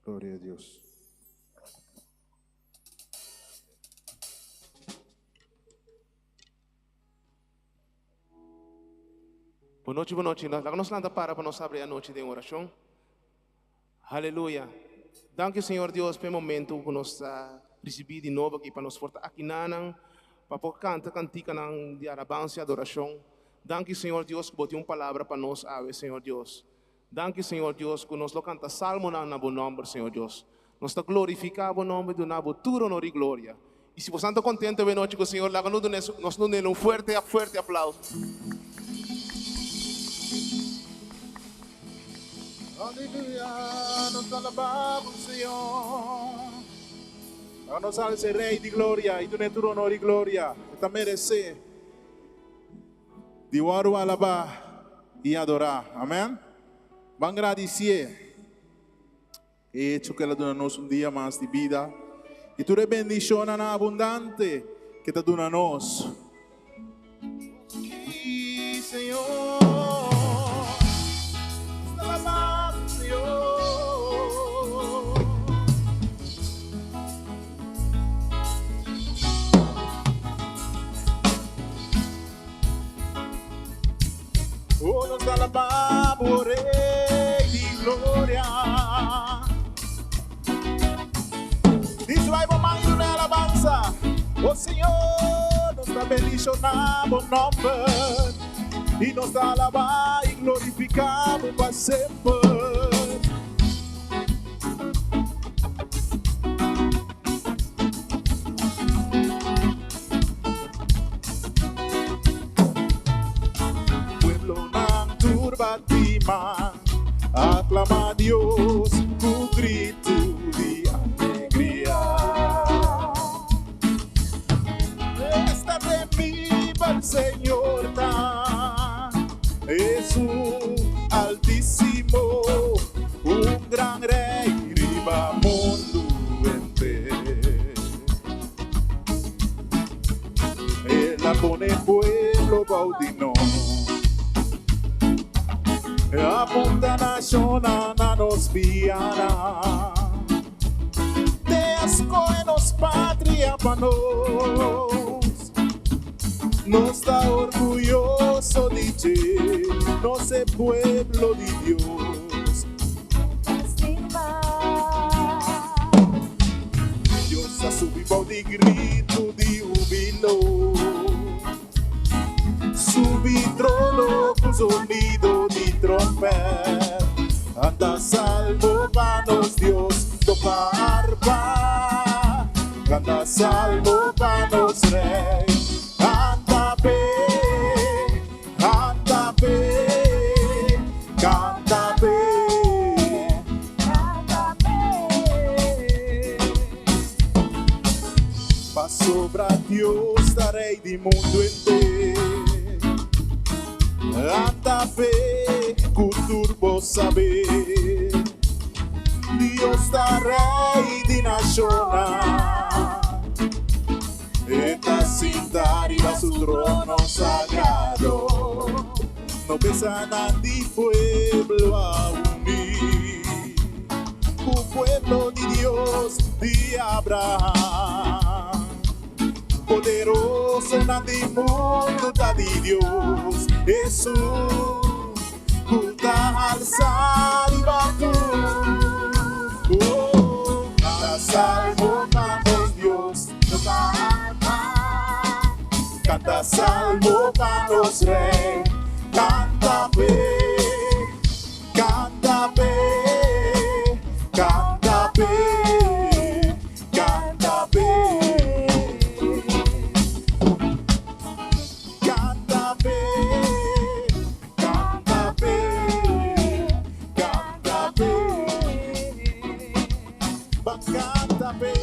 Gloria a Dios. Bon nochi, bon nochi. Laga nos lanta para pa nos habri anochi den orashon. Aleluya. Danki Señor Dios pa e momento ku nos ta risibí di nobo aki pa nos por ta akinanan pa por kanta kantikanan di alabansa i adorashon. Danki Señor Dios ku bo tin un palabra pa nos awe Señor Dios. Danki Señor Dios ku nos lo kanta salmonan na bo nòmber Señor Dios. Nos ta glorifiká bo nòmber i duna bo tur honor i gloria. I si bosan ta kontento awe nochi ku Señor laga nos duna nos dun'el un fuerte fuerte aplauso. Aleluya, nos ta alabá bo Señor. Laga nos alsa e Rey di gloria i dun'é tur honor i gloria. E ta meresé di wòrdu alabá i adorá. Amèn. Ban gradisié e echo ku el a duna nos un dia mas di bida i tur e bendishonnan abundante ku e ta duna nos. Señor, nos ta alabá bo, Señor. Oh, nos ta alabá bo, Rey di gloria. Dice bo man y una alabanza. Oh Señor, nos ta bendiciona bo nomber. Y nos ta alabá y glorificá bo pa semper. Pueblonan tur bati man, aclama Dios cu gritu di alegria. Esta den biba el Señor ta, Jesús Altísimo, un gran Rey riba mundu henter. El a pone pueblo bou di nos. Apunta nashonnan na nos pianan. Te a skohe nos patria pa nos. Nos ta orguyoso di dje, nos e pueblo di Dios. Dios a subi bou di gritu di hubilo, Subi trono ku zonido di trompet, Kanta salmo pa nos Dios, toka arpa, Kanta salmo pa nos Rei, Kanta p'e, kanta p'e, kanta p'e, kanta p'e. Pasobra Dios ta Rei di mundu henter. Anta p'e ku tur bo sabe. Dios ta Rei di nashonnan. E ta sinta riba su trono sagrado. No besanan di pueblo a uní ku pueblo di Dios di Abraham. Poderosonan di mundu ta di Dios, Esun ku ta halsa riba tur. Oh, kanta salmo pa nos Dios, toka arpa. Kanta salmo pa nos Rei, kanta p'e, kanta p'e, kanta p'e, kanta p'e. Kanta p'e, kanta p'e, kanta p'e. Ba kanta p'e,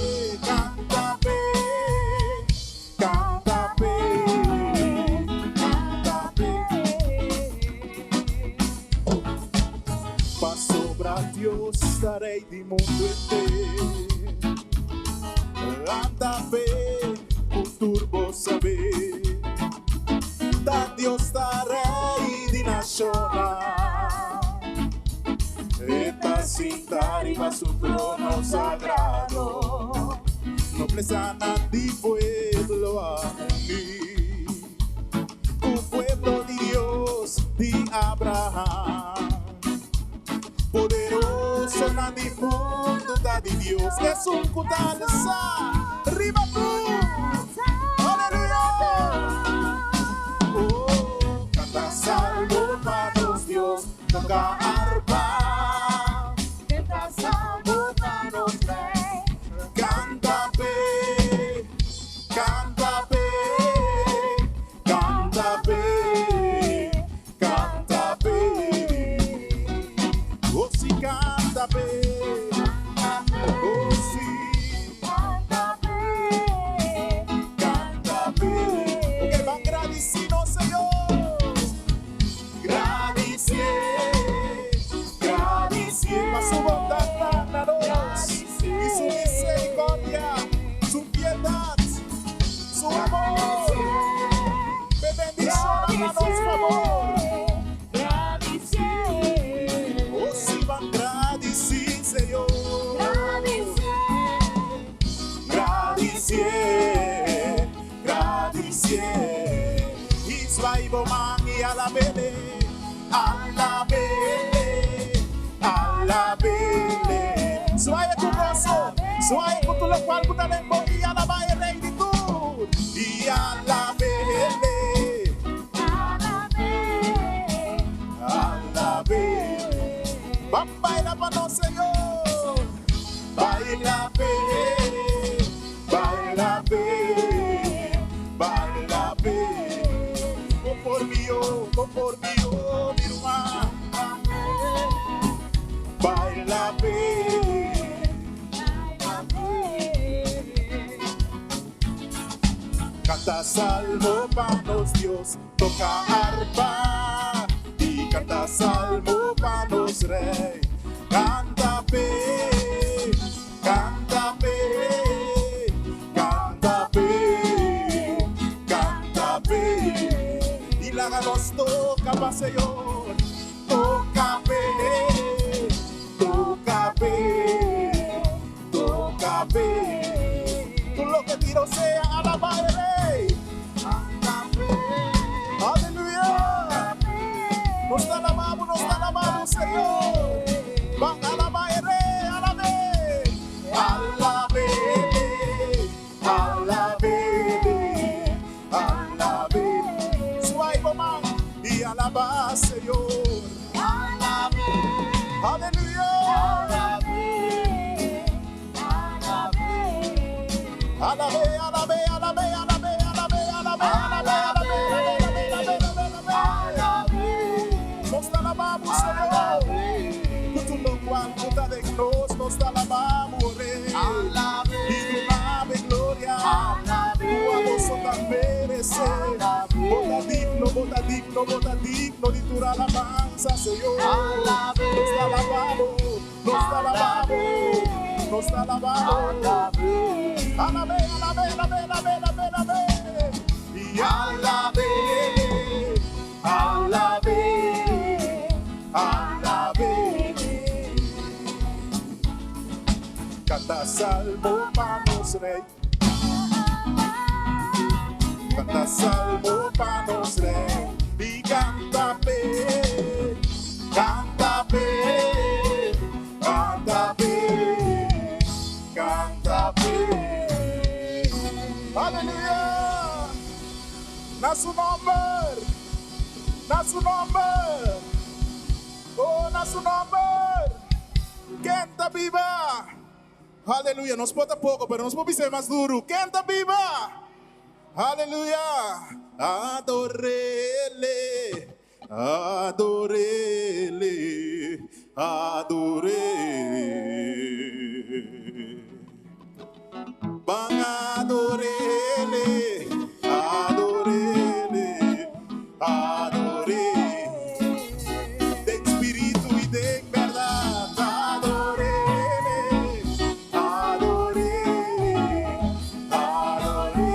kanta p'e, kanta p'e, kanta p'e. Riba su trono sagrado. Noblesanan di pueblo a uní ku pueblo di Dios di Abraham. Poderosonan di mundu ta di Dios, esun ku ta alsá riba tur. Aleluya! Oh, kanta salmo pa nos Dios, toka arpa. Kanta salmo pa nos Rei. Kanta p'e, kanta p'e, kanta p'e, kanta p'e. Oh, si kanta p'e, oh, si. Kanta p'e, Kanta p'e. Ok, ban gradisí nos Señor. Gradisié, gradisié pa su bondat na nos i su miserikòrdia, su piedat, su amor. P'e bendishon na nos fabor. Gradisié, Oh, si ban gradisí, Señor. Gradisié, Gradisié, gradisié. I zwai bo man i alab'é, alab'é, alab'é. Zwai ku goso, zwai ku tur loke ku ta den bo i alabá e Rei di tur. I alab'é, Alab'é, alab'é. Ban baila pa nos Señor. Baila p'e, baila p'e, baila p'e. Oh por Dios, oh por Dios, mi ruman. Baila p'e. Alab'é. Kanta salmo pa nos Dios, toka arpa i kanta salmo pa nos Rei. Kanta p'e, kanta p'e, kanta p'e, kanta p'e. I laga nos toka pa Señor, toka p'e, toka p'e, toka p'e. Tur loke tin rosea, alabá e Rei. Aleluya. Nos ta alabando, nos ta alabando, Señor. Ban alabá e Rei, alab'é. Alab'é, alab'é, alab'é. Zwai bo man i alabá, Señor. Aleluya. Alab'é, alab'é, alab'é, alab'é, alab'é, alab'é, alab'é, alab'é, alab'é, alab'é, alab'é. Nos ta alabando, Señor. Ku tur loke ta den nos, nos ta alabando, Rei. I duna gloria. Ku abo so ta meresé. Bo ta digno, bo ta digno, bo ta digno di tur alabansa, Señor. Nos ta alabando, nos ta alabando, nos ta alabando. Alab'é, alab'é, alab'é, alab'é, alab'é, alab'é. I alab'é, alab'é, alab'é. Kanta salmo pa nos Rei. Kanta salmo pa nos Rei. I kanta p'e, kanta p'e, kanta p'e, kanta p'e. Aleluya! Na su nòmber, na su nòmber, oh, na su nòmber. Ken ta biba? Aleluya. Nos por ta poko, pero nos por bisa mas duru. Ken ta biba? Aleluya. Ador'é, ador'é, ador'é. Ban ador'é, ador'é, ador'é. Den spiritu i den bèrdat, ador'é, ador'é, ador'é.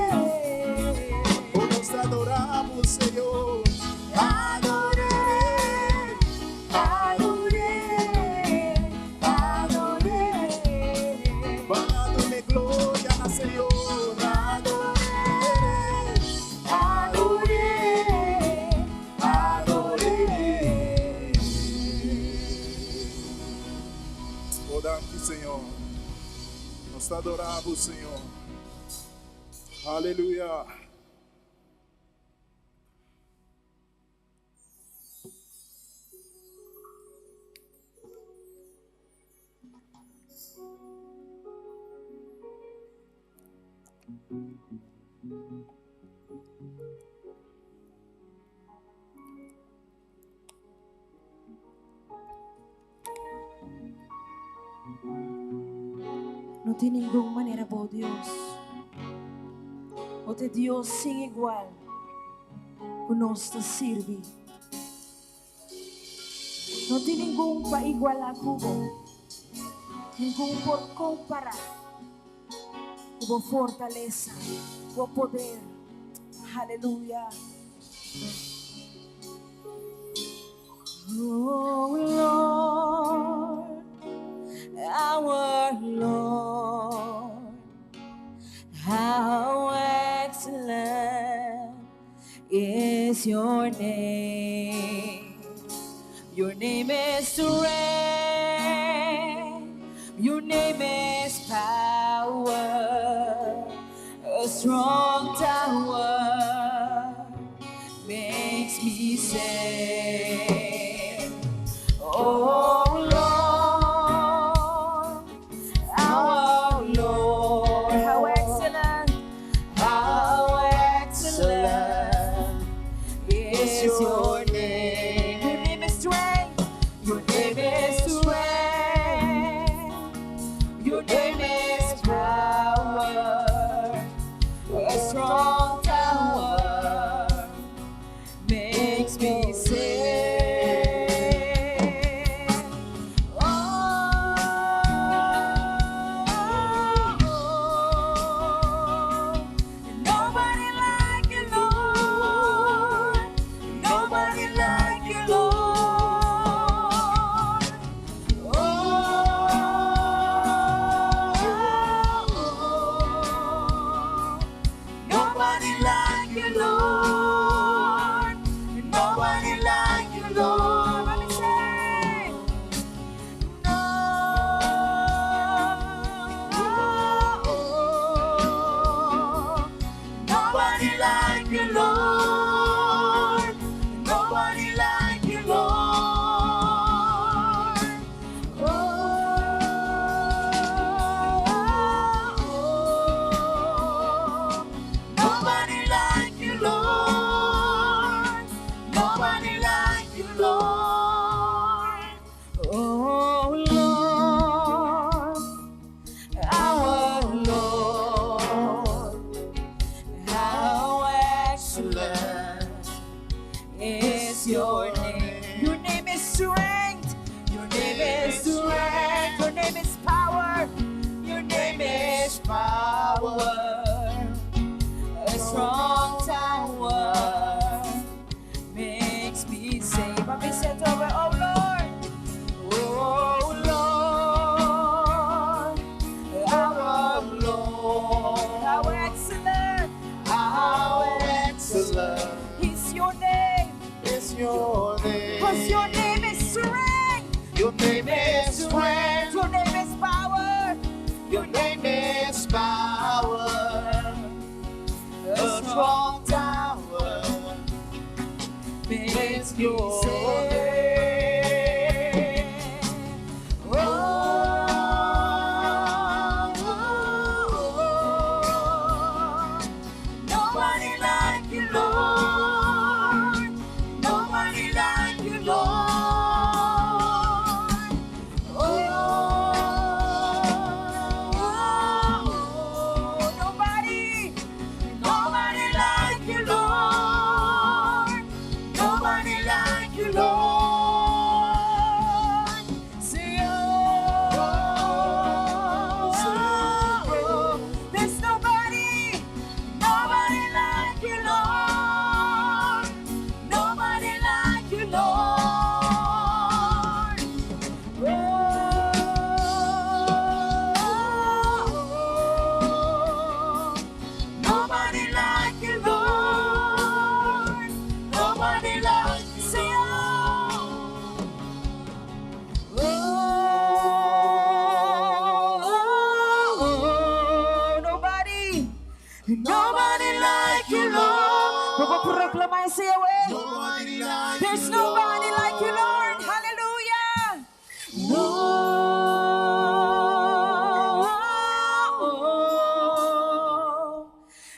Oh, nos adoramos, Señor. Ador'é, ador'é, ador'é. Abo, Señor. Aleluya. No tin ningun manera bo, Dios. Bo ta Dios sin igual ku nos ta sirbi. No tin ningun pa igualá ku bo. Ningun por kompará ku bo fortalesa, bo poder. Aleluya. Oh Lord, our Lord, how excellent is your name. Your name is strength, your name is power, a strong tower makes me safe. Oh Lord, our Lord, how excellent is your name. Your name is strength, your name is strength, your name is power, a strong tower makes me say, Oh, nobody like you, Lord. Nobody like you, Lord. Oh, nobody like you, Lord. Nobody like you, Lord. Let me say, no. Nobody like you, Lord. Nobody like you, Lord. Oh, nobody like you, Lord. Nobody like you, Lord. Oh, Lord, our Lord, how excellent is your name. Your name is strength. Your name is strength. Your name is power. Your name is power. A strong tower makes me safe. Mami said over, oh Lord, oh Lord, our Lord, how excellent is your name. Is your name. Cause your name is strength. Your name is strength. Your name is power. Your name is power. A A strong strong tower makes me your safe. Oh, nobody like you, Lord. Nobody like you, Lord. Oh, nobody, nobody like you, Lord. Nobody like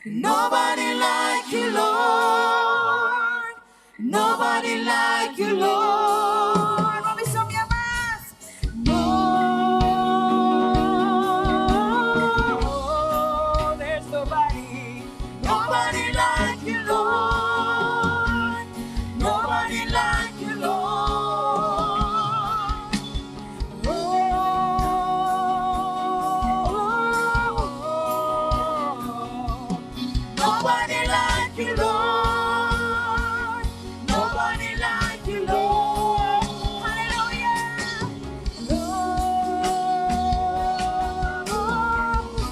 Nobody like you, Lord. Nobody like you, Lord. Ban bisa mas. No, there's nobody. Nobody like you, Lord. Nobody like you, Lord. Oh, nobody like you, Lord. Nobody like you, Lord. Hallelujah. Lord,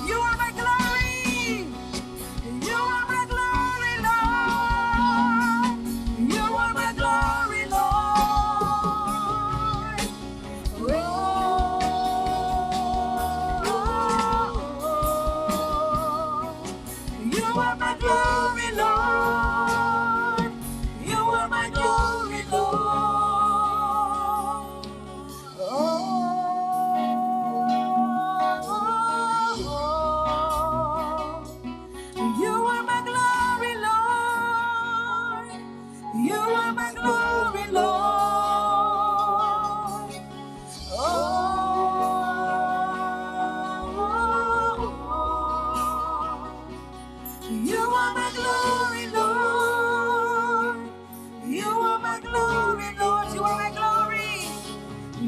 you are my glory. You are my glory, Lord. You are my glory, Lord. Oh, you are my glory, Lord. You are my glory, Lord. Oh, you are my glory, Lord. You are my glory, Lord. Oh, you are my glory, Lord. You are my glory, Lord. You are my glory.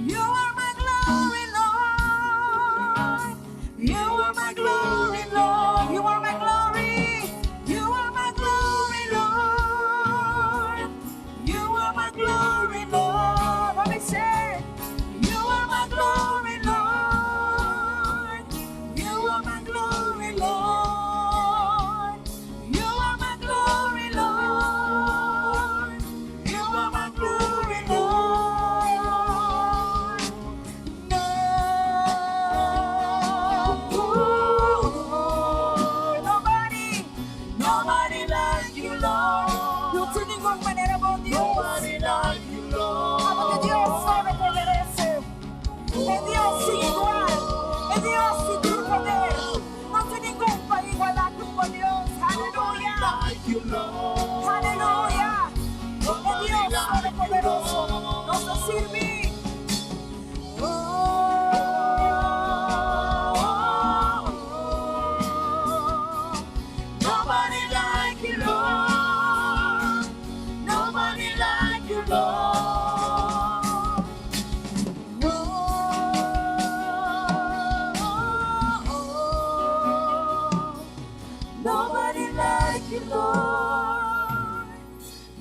You are my glory, Lord. You are my glory, Lord. You are my glory. You are my glory, Lord. You are my glory, Lord. Let me say, you are my glory, Lord. You are my glory, Lord. You are my glory, Lord. You are my glory, Lord. No, nobody, nobody like you, Lord. No tin ningun manera bo, Dios. Nobody like you, Lord. Pasobra Dios todopoderoso. E Dios sin igual. E Dios sin poder. No tin ningun pa igualá ku Dios. Nobody Aleluya. like you, Lord. Aleluya. E Dios todopoderoso. Nos ta sirbi. Oh, nobody like you, Lord. Nobody like you, Lord. Oh, nobody like you, Lord.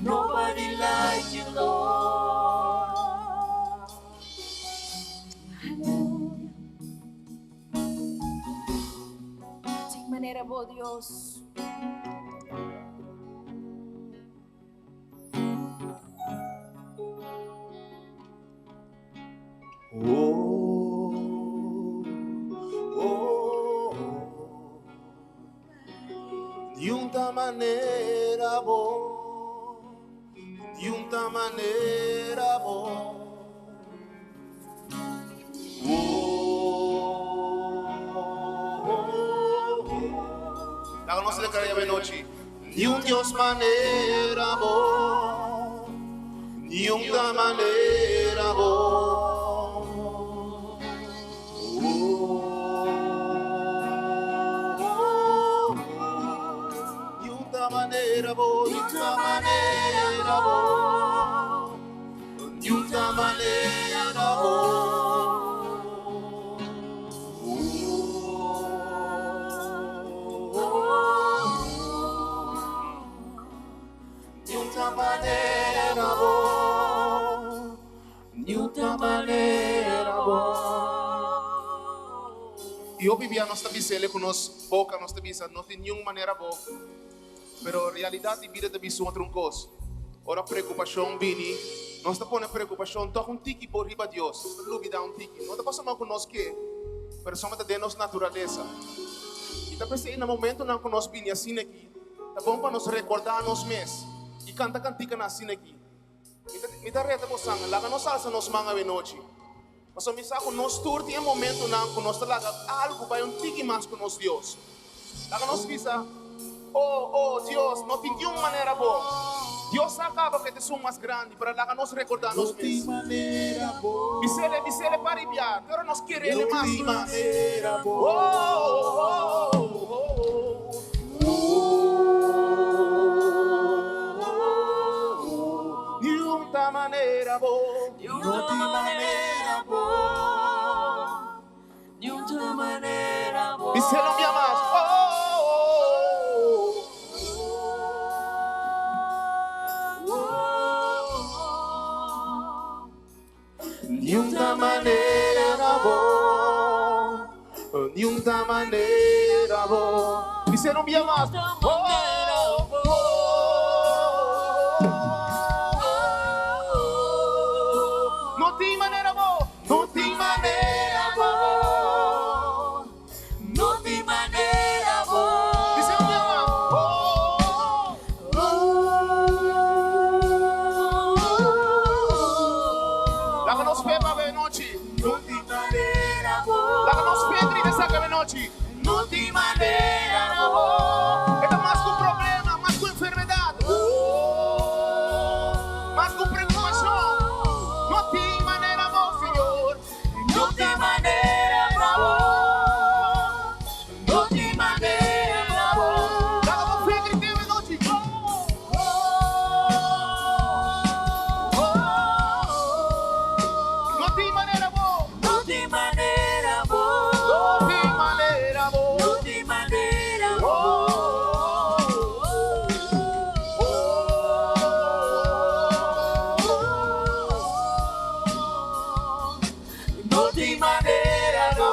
Nobody like you, Lord. Aleluya. Sin manera, oh Dios. Oh, oh, di un manera bo, di un manera bo. Oh, oh, oh. Laga nos deklará anochi. Ni un Dios manera bo, ni un manera bo. Oh, ni un manera bo, ni un manera bo, ni un manera bo. Oh, ni un manera bo, ni un manera bo. I hopi bia nos ta bis'é ku nos boka, nos ta bisa, no tin ningun manera bo. Pero realidat di bida ta bisa otro un kos. Ora preokupashon bini, nos ta pone preokupashon toch un tiki por riba Dios. Nos ta lubidá un tiki. No ta pasobra ku nos ke, pero esei ta den nos naturalesa. I ta p'esei na momentonan ku nos bini asina aki, ta bon pa nos rekordá nos mes. I kanta kantikanan asina aki. Mi ta reta boso, laga nos alsa nos man anochi. Mas mi sa ku nos tur tin momentonan ku nos ta laga algu bai un tiki mas ku nos Dios. Laga nos bisa. Oh, oh, Dios, no tin niun manera bo. Dios sa caba cu e ta esun mas grandi, pero laga nos recorda nos mes. Bisele, bisele pa ribia, pero nos kerele mas y mas. Oh, oh, oh, oh. Niun ta manera bo. No tin manera bo. Niun ta manera bo. Bisele un bia mas. Oh, oh, oh. Niun ta manera bo. Niun ta manera bo. Bisele un bia mas. Oh, oh, oh. No tin manera bo. No tin manera bo. No tin manera bo. Bisele un bia mas. Oh, oh. Laga nos fe pa anochi. No tin manera bo. Laga nos fe grita esaki anochi. No tin manera bo. E ta mas cu problema, mas cu enfermedad. Mas cu preocupacion. No tin manera bo, Señor. No tin manera bo. No tin manera bo. Laga bo fe grita anochi. No tin manera bo. No tin manera bo. No tin manera bo. No tin manera bo. Oh, No tin manera bo.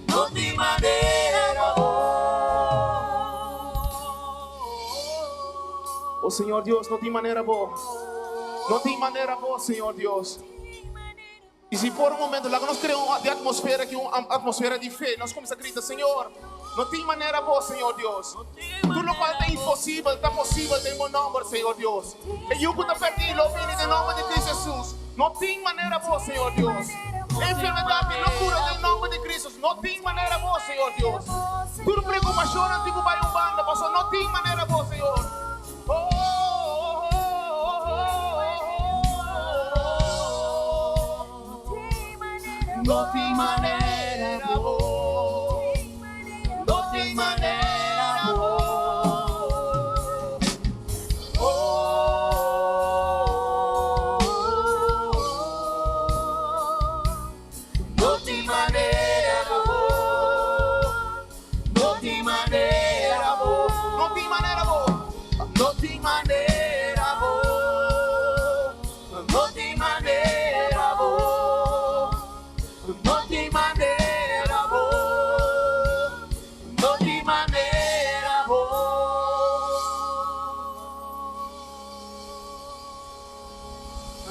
No tin manera bo. Oh Señor Dios, no tin manera bo. No tin manera bo, Señor Dios. Y si por un momento, laga nos crea un di atmosfera aki, un atmosfera di fe, nos cuminsa grita, Señor, no tin manera bo, Señor Dios. Tur locual ta imposibel, ta posibel den bo nomber, Señor Dios. E yu cu ta perdi lo bini den nomber di Cristo Jesus. No tin manera bo, Señor Dios. E enfermedad tin lo cura den nomber di Cristo. No tin manera bo, Señor Dios. Tur preocupacionnan tin cu bay un banda, pasobra no tin manera bo, Señor. Oh, oh, oh, oh, oh. No tin manera bo. No tin manera bo. Oh. No tin manera bo. No tin manera bo. No tin manera bo. No tin manera bo. No tin manera bo. No tin manera bo. No tin manera bo.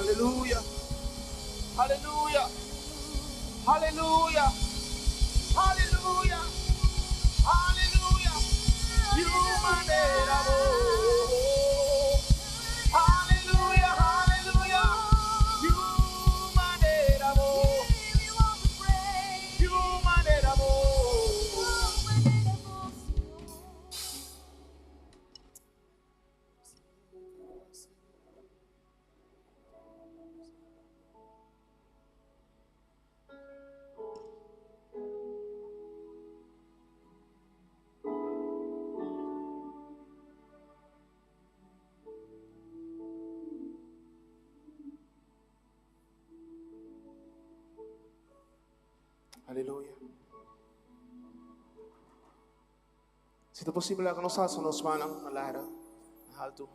Aleluya. Aleluya. Aleluya. Aleluya. Aleluya. Niun manera bo. Aleluya, aleluya. Niun manera bo. Niun manera bo. Aleluya. Si ta posibel, laga nos alsa nos mannan na laira, na haltu.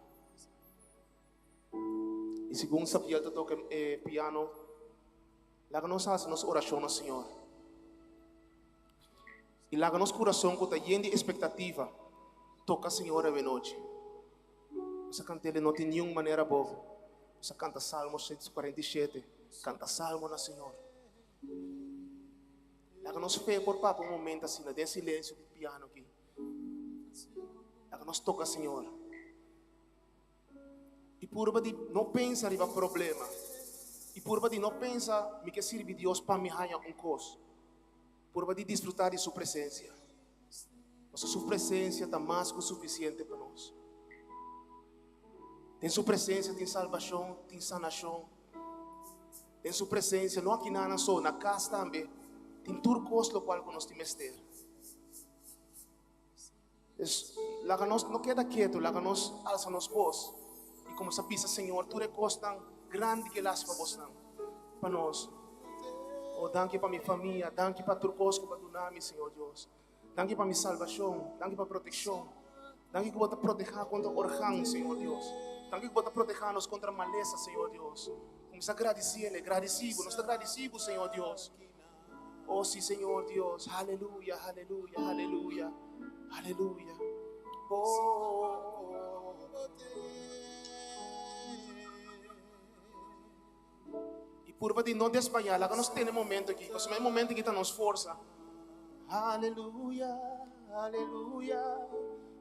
I segun Sabiel ta toka e piano, laga nos hasi nos orashon na Señor. I laga nos kurason ku ta yen di espektativa toka Señor awe nochi. Nos a kant'el no tin niun manera bo. Nos a kanta Salmo 147, kanta salmo na Señor. Laga nos fe por papia un momento asina den silensio di piano aki. Laga nos toka Señor. I purba di no pensa riba problema. I purba di no pensa mi ke sirbi Dios pa mi haña un kos. Purba di disfruta di su presencia. Pasobra su presensia ta mas ku sufisiente pa nos. Den su presensia tin salbashon, tin sanashon. Den su presensia, no aki nan so, na kas tambe, tin tur kos lokual ku nos tin mester. Es, laga nos no keda ketu, laga nos alsa nos bos i kuminsá bisa Señor tur e kosnan grandi ku El hasi pa bosnan, pa nos. Oh, danki pa mi famia, danki pa tur kos ku Bo a duna mi, Señor Dios. Danki pa mi salbashon, danki pa protekshon. Danki ku Bo ta protehá kontra organ, Señor Dios. Danki ku Bo ta protehá nos kontra malesa, Señor Dios. Kuminsá gradisí El, gradisí Bo, nos ta gradisí Bo, Señor Dios. Oh sí, Señor Dios. Aleluya, aleluya, aleluya, aleluya. Oh. Y purba di no desmayar, laga nos tene momento aquí, pasobra e momento aquí ta nos forsa. Aleluya, aleluya.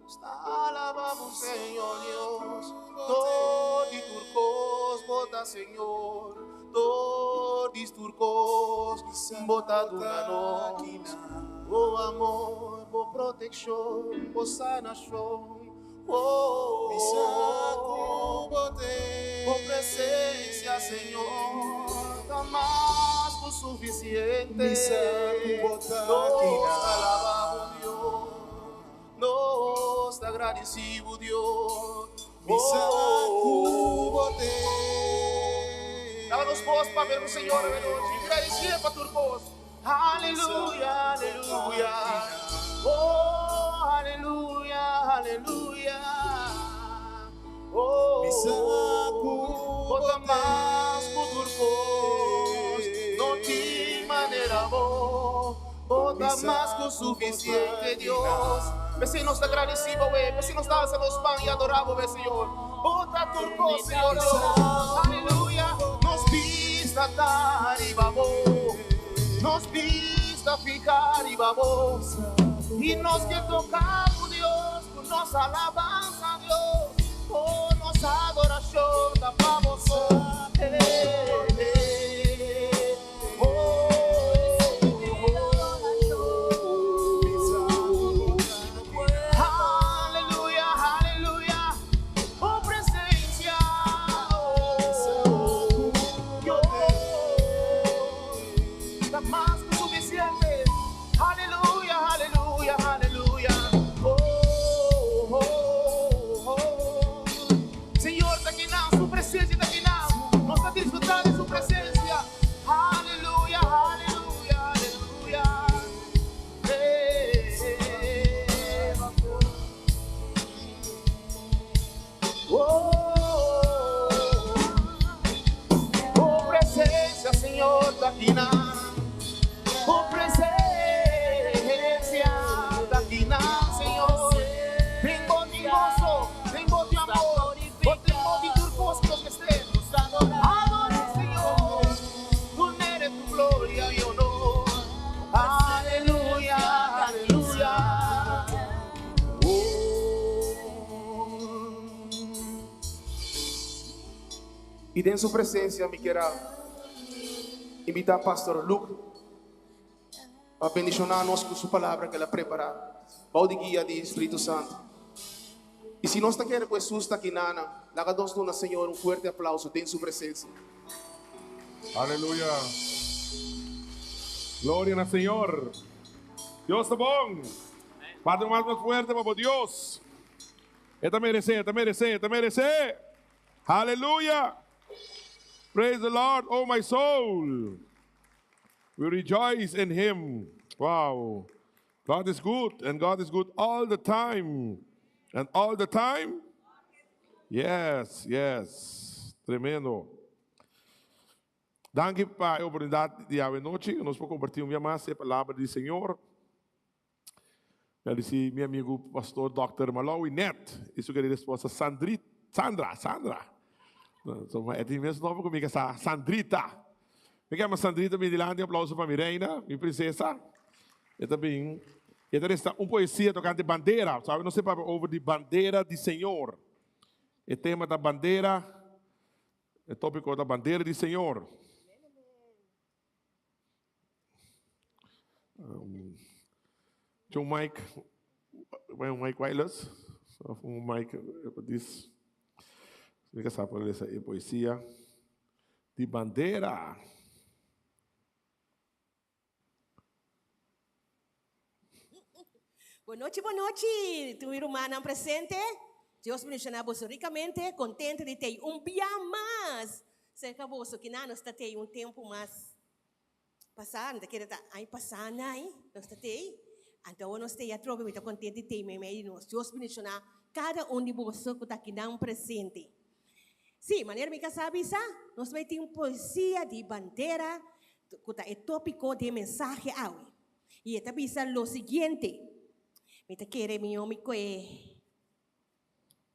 Sta alabamos Señor Dios. Tur di tur kos bo ta Señor. Tur di tur kos bo ta duna nos. Bo amor, bo protekshon, bo sanashon. Oh, bo presensia Señor ta mas ku sufisiente. Nos ta alabamos Dios. Nos ta gradisí bo Dios. Oh. Daba nos bos pa ver ku Señor awe nochi. Gradisié pa tur kos. Aleluya, aleluya. Oh, aleluya, aleluya. Oh, bo ta mas ku tur kos. No tin manera bo. Bo ta mas ku sufisiente, Dios. P'esei nos ta gradisí bo, we. P'esei nos ta alsa nos man i adorá bo, we, Señor. Bo ta tur kos, Señor Dios. Aleluya! Nos bista ta riba bo. Nos bista fihá riba bo. I nos ke toká bo, Dios, ku nos alabansa, Dios. Oh, nos adorashon ta pa bo so. Señor ta kinan, su presencia ta kinan. Nos ta disfruta di su presencia. Aleluya, aleluya, aleluya. Oh, oh, presencia, Señor, ta kinan. Oh, presencia, ta kinan, Señor. Tengo ti gozo, tengo ti amor, oh, tengo ti tur cos que mester. Adora, Señor, tú eres tu gloria y honor. Aleluya, aleluya. Oh. Y den su presencia mi kier a invita Pastor Luke pa bendiciona nos cu su palabra cu el a prepara bao di guia di Spiritu Santo. Y si nos ta kere cu Jesus ta aki nana, laga nos duna Señor un fuerte aplauso den su presencia. Aleluya. Gloria na Señor. Dios ta bon. Bate un mas mas fuerte pa bo Dios. E ta merece, e ta merece, e ta merece. Aleluya. Praise the Lord, oh my soul. We rejoice in him. Wow. God is good and God is good all the time. And all the time? Yes, yes. Tremendo. Danki pa e oportunidat di awe nochi. Nos por kompartí un bia mas e palabra di Señor. Gradisí mi amigu Pastor Dòkter Malawi Net i su kerida esposa Sandrit, Sandra, Sandra. So, e tin mes nomber ku mi kasá, Sandrita. Mi kema Sandrita bin dilanti, un aplauso pa mi reina, mi prinsesa. E ta bin, e ta resta un poesia tokante bandera. Sabe, nos ta papia over di bandera di Señor. E tema ta bandera, e tópiko ta bandera di Señor. John Mike. Un mic wireless, of un mic dis. Mi ka sa por lesa e poesia di bandera. Bon nochi, bon nochi, tur mi rumannan presente. Dios bendiciona boso ricamente. Contento di tei un bia mas cerca boso. Kina nos ta tei un tempo mas pasá, mi ta kere ta aña pasá nai nos ta tei. Anto awor nos tei atrobe, mi ta contento di tei meimei di nos. Dios bendiciona cada un di boso cu ta akinan presente. Sí, manera mi casá a bisa, nos bai tin un poesia di bandera cu ta e tópico di e mensahe awe. I e ta bisa lo siguiente, Mi ta kere mi omi ku e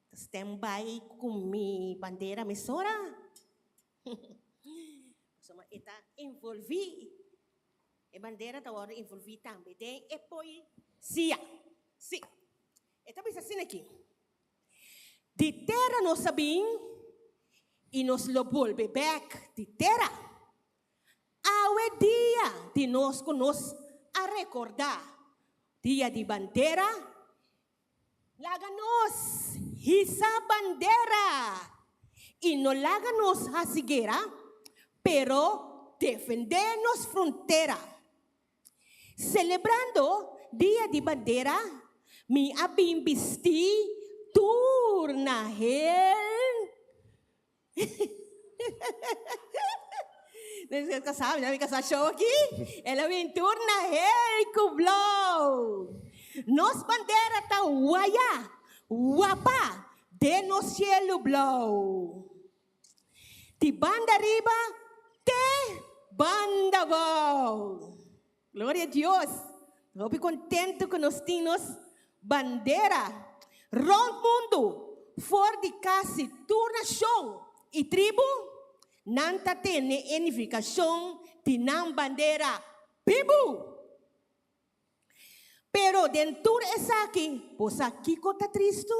ta stand by ku mi bandera mesora. Pasobra e ta envolví, e bandera ta wòrdu envolví tambe den e poesia. Sí, e ta bisa asina aki, Di tera nos a bin i nos lo bolbe bèk di tera. Awe dia di nos ku nos a rekordá Dia di Bandera, laga nos hisa bandera i no laga nos hasi guera, pero defendé nos frontera. Selebrando Dia di Bandera, mi a bin bistí tur na hel. Nos kasá, mi kasá show aki. El a bin tur na hel ku blou. Nos bandera ta waya, wapa den nos cielu blou. Di banda riba te banda abou. Gloria a Dios. Hopi contento cu nos tin nos bandera rond mundo for di casi tur nacion y tribu, nan ta tene e nificacion di nan bandera bibu. Pero den tur esaki, bo sa kico ta tristu?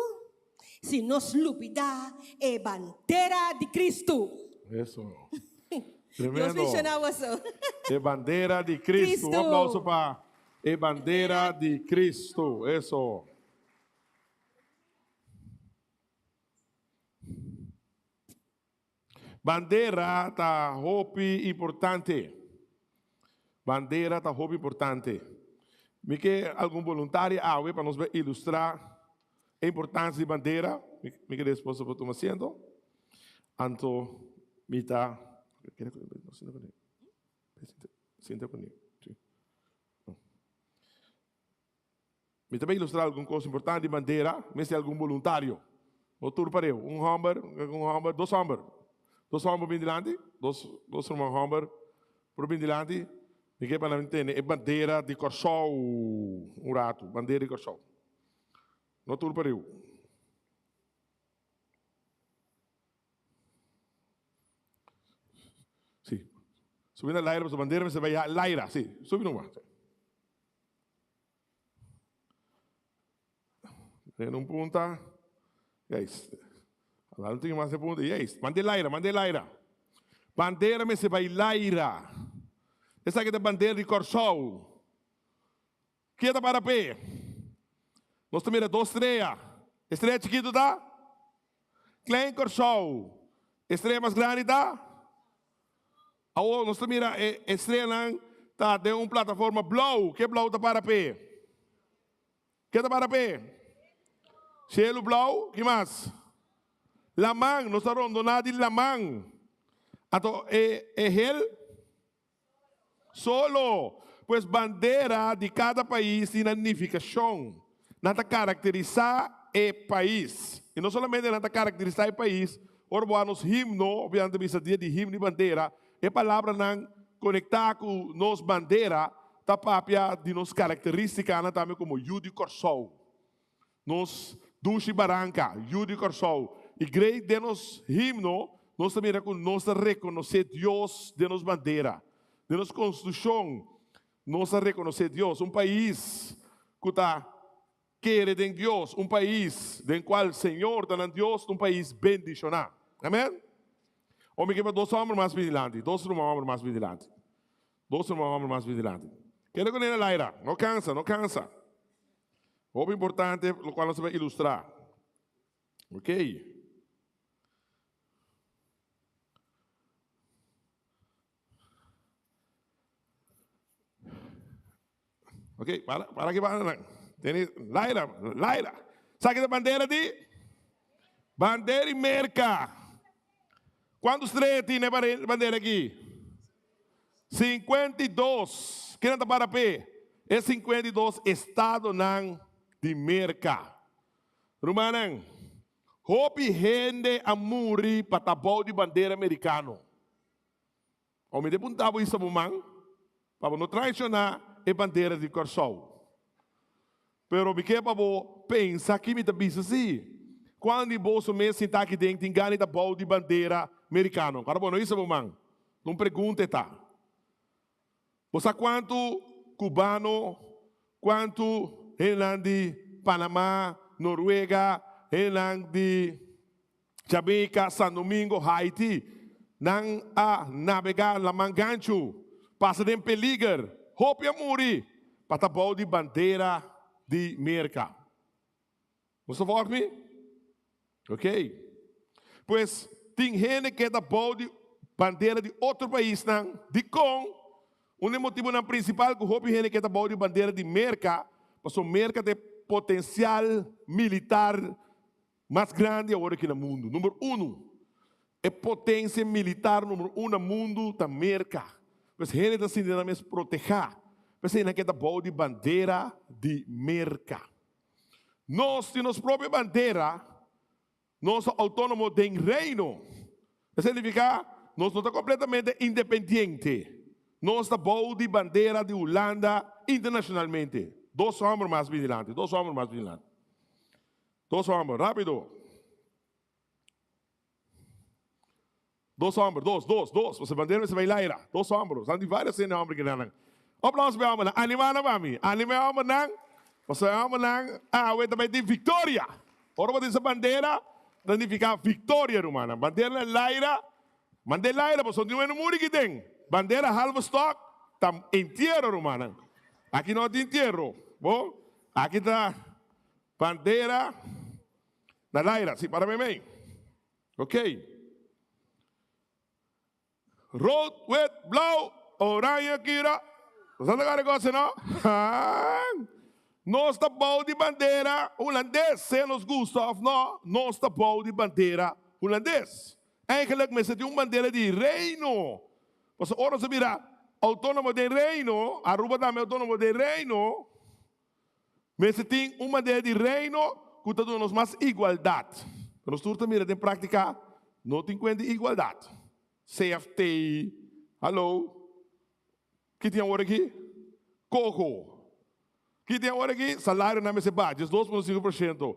Si nos lubida e bandera di Cristo. Eso. Dios Tremendo. bendiciona boso. E bandera di Cristo. Un Cristo. aplauso pa e bandera di Cristo. Eso. Bandera ta hopi importante. Bandera ta hopi importante. Mi ke algun boluntario awe pa nos ilustra e importancia di bandera. Mi ke esposo por tuma asiento. Anto mi ta Sinta kuné. Mi ta bay ilustra algun cos importante di bandera, mester algun boluntario. No tur pareu, un homber, un homber, dos homber. Dos homber bin dilanti, dos, dos ruman homber por bin dilanti. Mi ke pa nan tene e bandera di Kòrsou un ratu, bandera di Kòrsou. No tur pareu. Sí. Subi na laira, pasobra bandera mester bay laira. Sí, subi numa. En un punta. Yes. Ala no tin mas de punta. Yes. Mande laira, mande laira. Bandera mester bai laira. Esaki ta bandera di Kòrsou. Ke ta para p'e? Nos ta mira dos strea. E strea chikitu ta Klein Kòrsou. E strea mas grandi ta? Awor nos ta mira e estreanan ta den un plataforma blou. Ke blou ta para p'e? Ke ta para p'e? Cielo blou. Ki mas? Laman. Nos ta rondoná di laman. Anto e e hel? Solo. Pues bandera di kada pais tin nan nifikashon. Nan ta karakterisá e pais. I no solamente nan ta karakterisá e pais, ora bo a nos himno, obviamente ta bisa dia di himno i bandera, e palabranan konektá ku nos bandera ta papia di nos karakterístikanan tambe komo yu di Kòrsou. Nos dushi baranka, yu di Kòrsou. I grei den nos himno nos ta mira ku nos ta rekonosé Dios den nos bandera. Den nos konstitushon nos ta rekonosé Dios. Un pais ku ta kere den Dios, un pais den kual Señor ta nan Dios, ta un pais bendishoná. Amen. O mi ke pa dos hòmber mas bini dilanti, dos ruman hòmber mas bini dilanti. Dos ruman hòmber mas bini dilanti. Keda ku nena Laira, no kansa, no kansa. Hopi importante lokual nos ta bai ilustrá. Ok. Ok, para, para aquí para. Tene, Laila, Laila. Sabe de bandera di? Bandera di Merca. Kuantu strea tin e bandera aki? 52. Kinan ta para p'e? E 52 estadonan di Merka. Rumannan, hopi hende a muri pa ta bou di bandera merikano. Awor mi ta punta bo isa bo man pa bo no traishoná e bandera di Kòrsou. Pero mi ke pa bo pensa ki mi ta bisa si. Kuan di boso mes sinta aki den tin gana di ta bou di bandera merikano? Kòrda bo no isa bo man. Ta un pregunta e ta. Bo sa kuantu kubano, kuantu hendenan di Panama, Noruega, hendenan di Jamaica, San Domingo, Haiti, nan a nabegá laman ganchu, pasa den peliger, hopi a muri pa ta bou di bandera di Merka. Nos ta volg mi? Ok. Pues, tin hende ke ta bou di bandera di otro paisnan. Dikon? Un di e motibunan prinsipal ku hopi hende ke ta bou di bandera di Merka, pasobra Merka ta e potensial militar mas grandi awor aki na mundu. Number unu. E potensia militar number un na mundu ta Merka. Pues hende ta sinti nan mes protehá. P'esei nan ke ta bou di bandera di Merka. Nos tin nos propio bandera, nos ta outónomo den Reino. Esei signifiká nos no ta kompletamente independiente. Nos ta bou di bandera di Hulanda internashonalmente. Dos hòmber mas bini dilanti, dos hòmber mas bini dilanti. Dos hòmber, rápido. Dos hòmber, dos, dos, dos. Pasobra bandera mester bai laira. Dos hòmber. Nos tin vários hende hòmber kinan. Aplauso pa e hòmbernan. Animá nan pa mi. Animá e hòmbernan. Pasobra e hòmbernan awe ta bai tin viktoria. Ora bo tin esa bandera, ta nifiká viktoria, rumannan. Bandera na laira, mand'é laira pasobra tin un hende muri aki den. Bandera halve stok ta entiero, rumannan. Aki no tin entiero. Bo, aki ta bandera na laira. Si, para meimei. Ok. Rood, wit, blauw, oranje, kira. Bo sa toca negocio no? Nos ta bou di bandera hulandes, sea nos gusta of no, nos ta bou di bandera hulandes. Eigenlijk mester tin un bandera di reino. Pasobra ora nos a bira autonomo den reino, Aruba tambe autonomo den reino, Mester tin un manera di reino ku ta duna nos mas igualdat. Pero nos tur ta mira den práktika no tin kuenta di igualdat. CFT, hallo, ki tin awor aki? Koko. Ki tin awor aki? Salarionan mester baha 12.5%.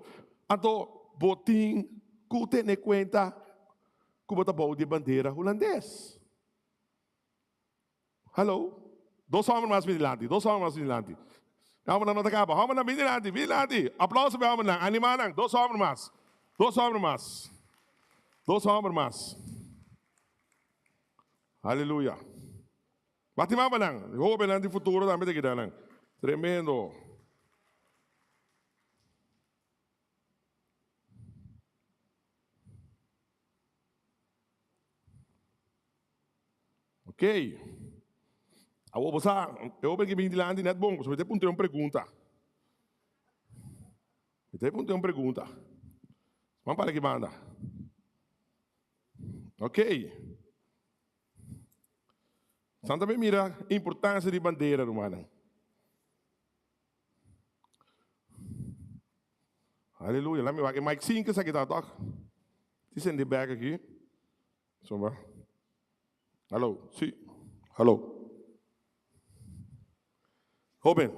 Anto bo tin ku tene kuenta ku bo ta bou di e bandera hulandes. Hallo. Dos homber mas bini dilanti, dos homber mas bini dilanti. E hombernan no ta kaba. Hombernan bini dilanti, bini dilanti. Aplauso pa e hombernan, anima nan. Dos homber mas. Dos homber mas. Dos homber mas. Aleluya. Bati man pa nan. Hobennan di futuro tambe ta kita nan. Tremendo. Ok. Awor bo sa, e hoben ki bin dilanti net bon, pasobra mi ta puntra un pregunta. Mi ta puntra un pregunta. Ban para ki banda. Ok. San tambe mira importancia di bandera, rumannan. Aleluya. Laat me wak e mic 5 esaki ta, toch? Ti sende bek aki. Soba. Hallo, si. Hallo. Hoben.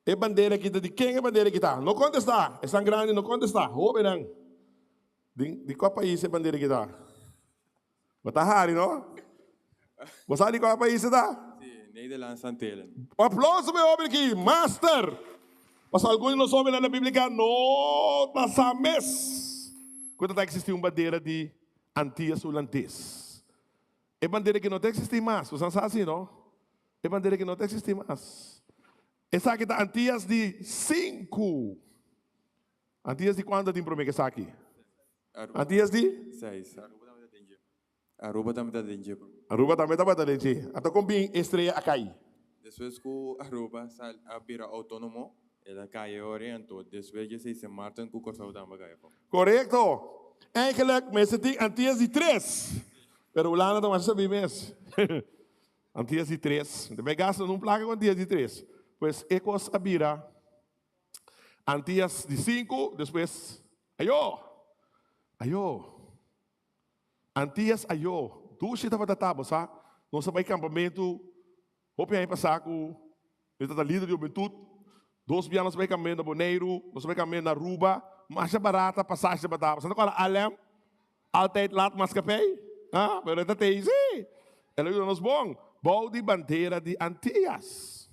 E bandera aki ta di ken e bandera aki ta? No kontestá. Esnan grandi no kontestá. Hobennan. Di, di kua pais e bandera aki ta? Bo ta hari, no? Bo sa di kua pais e ta? Si, Nederlandse Antillen. Aplauso pa e hoben aki. Master. Pasobra algun di nos hobennan na Bíblica no ta sa mes ku ta ta eksistí un bandera di Antillas Hulandes. E bandera aki no ta eksistí mas. Boso sa así, no? E bandera aki no ta eksistí mas. Esaki ta Antias di sinku. Antias di kuantu tin promé ku esaki? Antias di? Seis. Aruba tambe ta den dje. Aruba tambe ta den dje. Aruba tambe tabata den dje. Anto kon bin e strea a kai? Despues ku Aruba sal a bira outónomo, el a kai e ora anto despues dje seis Sint Maarten ku Kòrsou tambe a kai afó. Korekto. Eigenlijk mester tin Antias di tres. Pero Hulanda ta masha sabí mes. Antias di tres. Mi ta bai gasta un plaka ku Antias di tres. Pues e kos a bira Antias di sinku, despues ayó, ayó. Antias ayó. Dushi tabata ta, bo sa. Nos a bai kampamentu hopi aña pasá ku mi tabata lider di hubentut. Dos bia nos a bai kampamentu na Boneiru, nos a bai kampamentu na Aruba. Masha barata pasashi tabata. Bo sa ta kòrda ALM? Altijd Laat Maatschappij? Ah, pero e ta tei sí. El a yuda nos bon. Bou di bandera di Antias.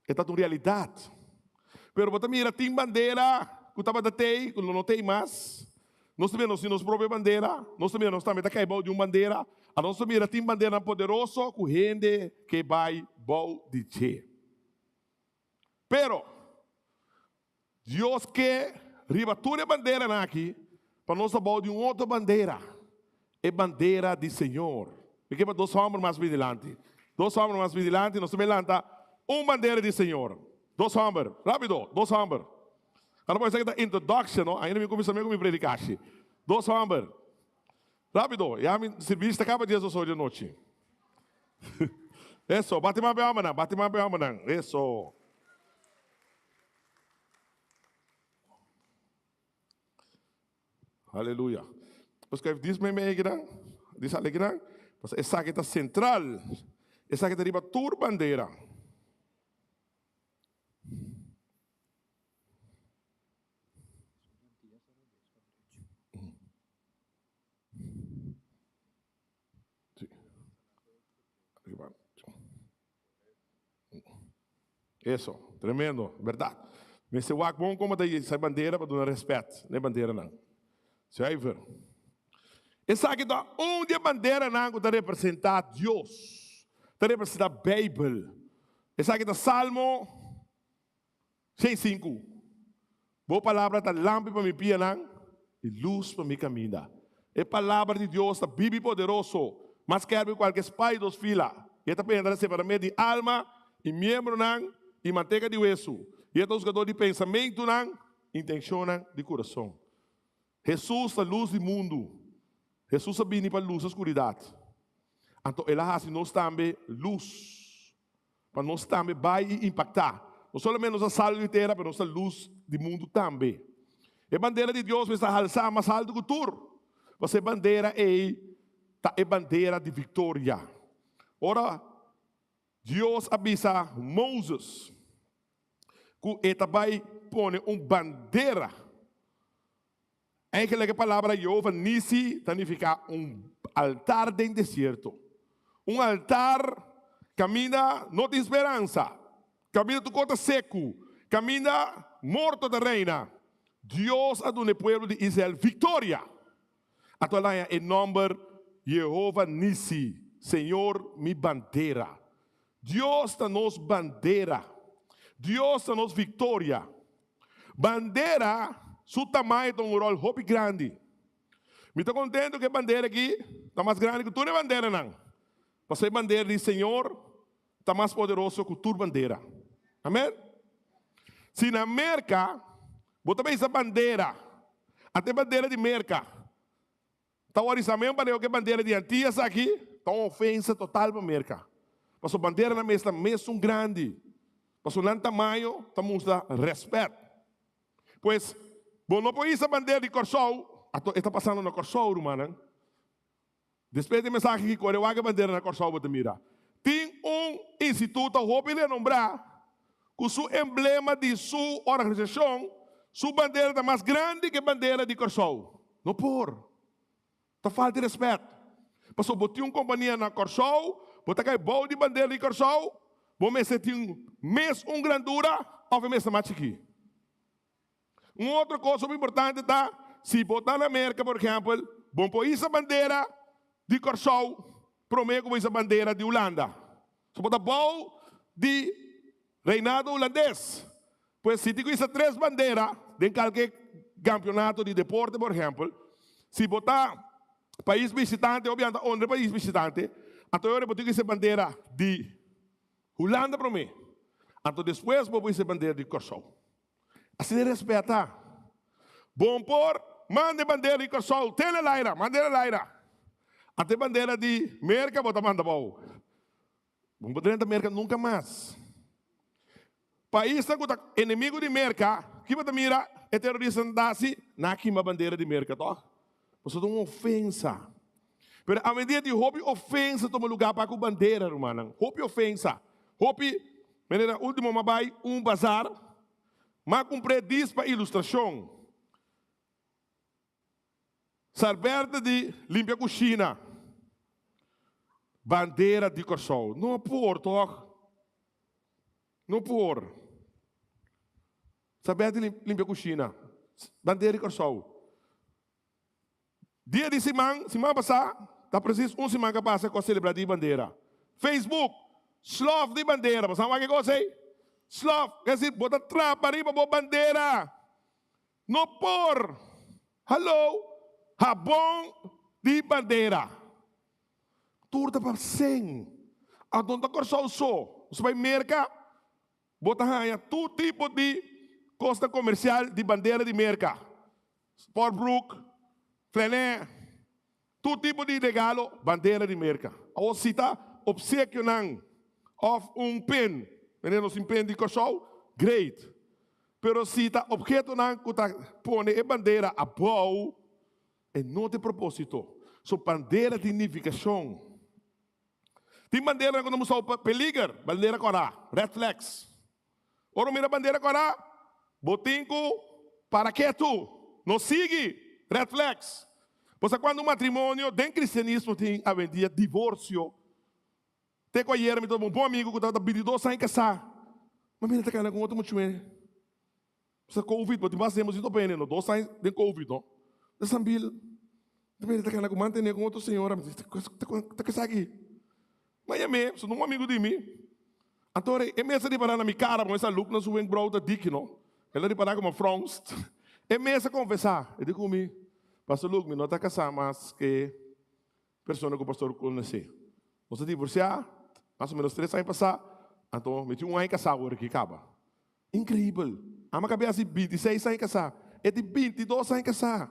E ta un realidat. Pero bo ta mira tin bandera ku tabata tei ku lo no tei mas. Nos ta mira nos tin nos propio bandera. Nos ta mira nos tambe ta kai bou di un bandera. Anos ta mira tin banderanan poderoso ku hende ke bai bou di dje. Pero Dios ke riba tur e banderanan aki pa nos ta bou di un otro bandera, e bandera di Señor. Mi ke pa dos hòmber mas bin dilanti. Dos hòmber mas bin dilanti, nos ta bin lanta un bandera di Señor. Dos hòmber, rápido, dos hòmber. Ora por esaki ta introduction, no? Ainda mi kuminsá mi ku mi predikashi. Dos hòmber. Rápido, ya mi sirbishi ta kaba dies oso di anochi. Eso, bati man pa e hòmbernan, bati man pa e hòmbernan. Eso. Aleluya. Pues kijk, dis mee mee kinan, dis ale kinan. Pues esaki ta sentral. Esaki ta riba tur bandera. Eso, tremendo, berdad. Mester wak bon como ta hisa bandera pa duna respet na e banderanan. Zuiver. Esaki ta un di e banderanan ku ta representa Dios, ta representa Bijbel. Esaki ta Salmo 105. Bo palabra ta lampi pa mi pianan i lus pa mi kaminda. E palabra di Dios ta biba i poderoso, mas skerp ku kualke spada di dos fila, i e ta penetra separamente di alma i miembronan i manteka di wesu, i e ta husgador di pensamentunan i intenshonnan di kurason. Hesus ta lus di mundu. Hesus a bini pa lusa skuridat. Anto el a hasi nos tambe lus, pa nos tambe bai i impaktá. No solamente nos ta sal di tera, pero nos ta lus di mundu tambe. E bandera di Dios mester halsá mas haltu ku tur, pasobra e bandera ei ta e bandera di viktoria. Ora Dios a bisa Moses ku e ta bai pone un bandera. Eigenlijk e palabra Jehova Nisi ta nifiká un altar den desierto. Un altar kaminda no tin speransa, kaminda tur kos ta seku, kaminda morto ta reina. Dios a duna e pueblo di Israel viktoria. Anto a haña e nòmber Jehova Nisi, Señor mi bandera. Dios ta nos bandera. Dios ta nos viktoria. Bandera su tamaño ta un ròl hopi grandi. Mi ta kontentu ku e bandera aki ta mas grandi ku tur e banderanan. Pasobra e bandera di Señor ta mas poderoso ku tur bandera. Amen. Si na Merka bo ta bisa bandera, ante e bandera di Merka ta wòrdu mesmo manera ku e bandera di Antias aki, ta un ofensa total pa Merka. Pasobra banderanan mes ta mesun grandi. Pasobra nan tamaño ta mustra rèspèt. Pues, bo no por hisa bandera di Kòrsou, anto e ta pasando na Kòrsou, rumannan. Despues di e mensahe aki kore wak e bandera na Kòrsou bo ta mira. Tin un instituto hopi renombrá ku su emblema di su organisashon, su bandera ta mas grandi ku e bandera di Kòrsou. No por. Ta falta di rèspèt. Pasobra bo tin un kompania na Kòrsou, bo ta kai bou di bandera di Kòrsou, bo mester tin mes un grandura òf e mester mas chikí. Un otro kos hopi importante ta, si bo ta na Merka por ehèmpel, bo por hisa bandera di Kòrsou promé ku bo hisa bandera di Hulanda. So bo ta bou di. Reinado Hulandes. Pues si tin ku hisa tres bandera den kalke kampionato di deporte por ehèmpel, si bo ta pais bishitante o bianta honra e pais bishitante, anto e ora bo tin ku hisa e bandera di Hulanda promé, anto despues bo por hisa e bandera di Kòrsou. Asina e respeta. Bon por manda e bandera di Kòrsou te na laira, manda e na laira. Anto e bandera di Merka bo ta manda abou. Bo no por drenta Merka nunka mas. Paisnan ku ta enemigu di Merka, ki bo ta mira e teroristanan ta hasi? Nan a kima bandera di Merka tòg? Pasobra ta un ofensa. Pero awendia tin hopi ofensa tuma lugá pa ku bandera, rumannan. Hopi ofensa. Hopi, manera último m'a bai un bazar, m'a kumpr'é dis pa ilustrashon. Sarbèrta di limpia kushina. Bandera di Kòrsou. No por tòg. No por. Sarbèrta di limpia kushina. Bandera di Kòrsou. Dia di siman, siman pasá, ta presis un siman ka pasa ku a selebrá Dia di Bandera. Facebook, Slòf di bandera. Bo sa wak e kos ei? Slòf, ke si bo ta trapa riba bo bandera. No por! Hallo! Habon di bandera. Tur ta pa sen. Anto no ta Kòrsou so. Bo bai Merka, bo ta haña tur tipo di kosnan komersial di bandera di Merka. Sportbroek, flenè, tur tipo di regalo, bandera di Merka. Awor si ta opsekionan òf un pen, manera nos tin pen di Kòrsou, great. Pero si ta ophetonan ku ta pone e bandera abou, e no ta e propósito. So bandera tin nifikashon. Tin banderanan ku ta mustra bo peliger, bandera kòrá, red flags. Ora bo mira bandera kòrá, bo tin ku para ketu, no sigui, red flags. Pasobra kuando un matrimonio den kristianismo tin awendia divorsio, Te ku ayera mi tabata un bon amigu ku tabata bintidos aña kasá. Ma mi ta kana ku otro muchué. Sa covid, bo tin mas tempu sin topa hende no, dos aña den covid no. Ta sambil, ta mira ta kana ku mantené ku otro señora. Mi di, ta kasá aki. Ma yam'é, su no un amigu di mi. Anto ora e mes a ripará na mi kara, bo mester a luk na su wenkbrou ta diki no. El a ripará ku mi a fronst. E mes a konfesá, e di ku mi, Pastor Luke, mi no ta kasá mas ke Persona ku pastor konosé. Nos a divorsiá mas o ménos tres aña pasá, anto mi tin un aña kasá awor aki kaba. Inkreibel! Ami a kab'é hasi bintiseis aña kasá, e tin bintidos aña kasá.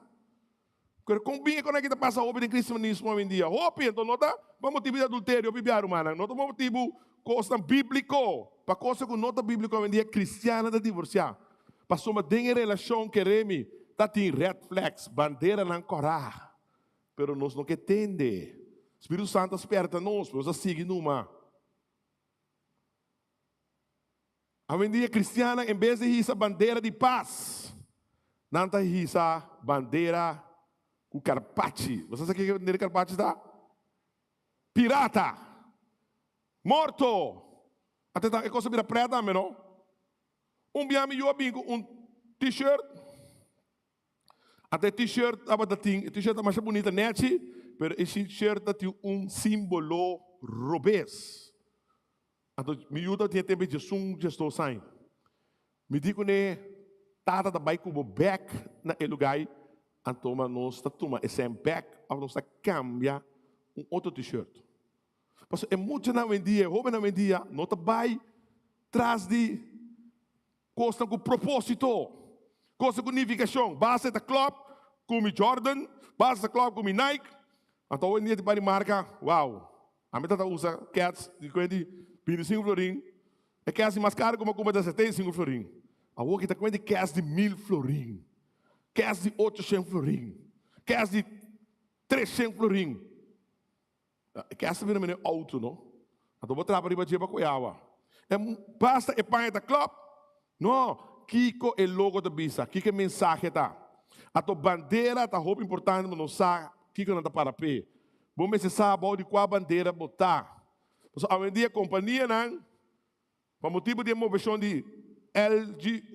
Pero kon bin e kos aki ta pasa hopi den kristianismo awendia? Hopi! Anto no ta pa motibu di adulterio hopi bia, rumannan. No ta pa motibu kosnan bíbliko. Pa kosnan ku no ta bíbliko awendia kristiannan ta divorsiá. Pasobra den e relashon keremi ta tin red flags, banderanan kòrá. Pero nos no ke tende. Spiritu Santu a sperta nos, pero nos a sigui numa. Awendia kristiannan en bes di hisa bandera di pas, nan ta hisa bandera ku karpachi. Bo sa sa kiko bandera di karpachi ta? Pirata! Morto! Ate ta e kos a bira prèt tambe no. Un bia mi yu a bin ku un t-shirt. Ata e t-shirt tabata tin, e t-shirt ta masha bunita nechi, pero e t-shirt ta tin un simbolo robes. Anto mi yu tabatin e tempu djesun, djesdos aña. Mi di kuné, Tata ta bai ku bo bèk na e lugá ei, anto ma nos ta tuma esei bèk òf nos ta kambia un otro t-shirt. Pasobra e muchanan awendia, e hóbennan awendia no ta bai tras di Kosnan ku propósito, kosnan ku nifikashon. Basta e ta klòp ku mi Jordan, basta ta klòp ku mi Nike. Anto awendia tin par di marka, wow. Ami ta ta usa kèts di kuenta di bintisinku florin. E kèts di mas karu ku mi a kumpra ta setenta i sinku florin. Awor ki ta kuenta di kèts di mil florin, kèts di ochoshen florin, kèts di treshen florin. E kèts ta bira mene outo no. Anto bo trapa riba dje pa koe awa. E basta e paña ta klòp. No, kiko e logo ta bisa, kiko e mensahe ta. Anto bandera ta hopi importante pa nos sa kiko nan ta para p'e. Bo mester sa bou di kua bandera bo ta. Pasobra awendia kompanianan pa motibu di e moveshon di LGQP,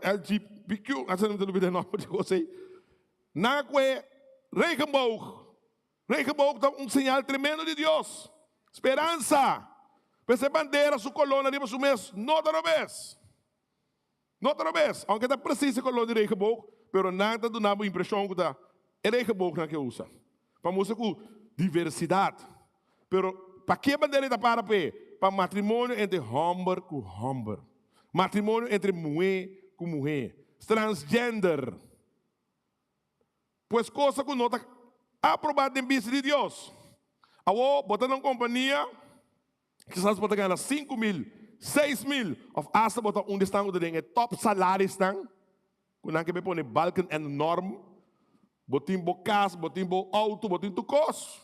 LGBQ, asa mi ta lubida e nòmber di kos ei, nan a kohe regenboog. Regenboog ta un señal tremendo di Dios. Speransa. Pues e bandera su kolónan riba su mes no ta robes. No ta robes, aunke ta presis e koló di regenboog, pero nan ta duna bo impreshon ku ta e regenboog nan ke usa. Pa mustra ku diversidat. Pero pa ke bandera e ta para p'e? Pa matrimonio entre hòmber ku hòmber. Matrimonio entre muhé ku muhé. Transgender. Pues cosa ku no ta aprobá den bista di Dios. Awor bo ta na un kompania, kisas bo ta gana 5000, 6000 òf asta bo ta un di esnan ku ta den e tòp salarisnan ku nan ke bai pone balken en norm. Bo tin bo kas, bo tin bo outo, bo tin tur kos.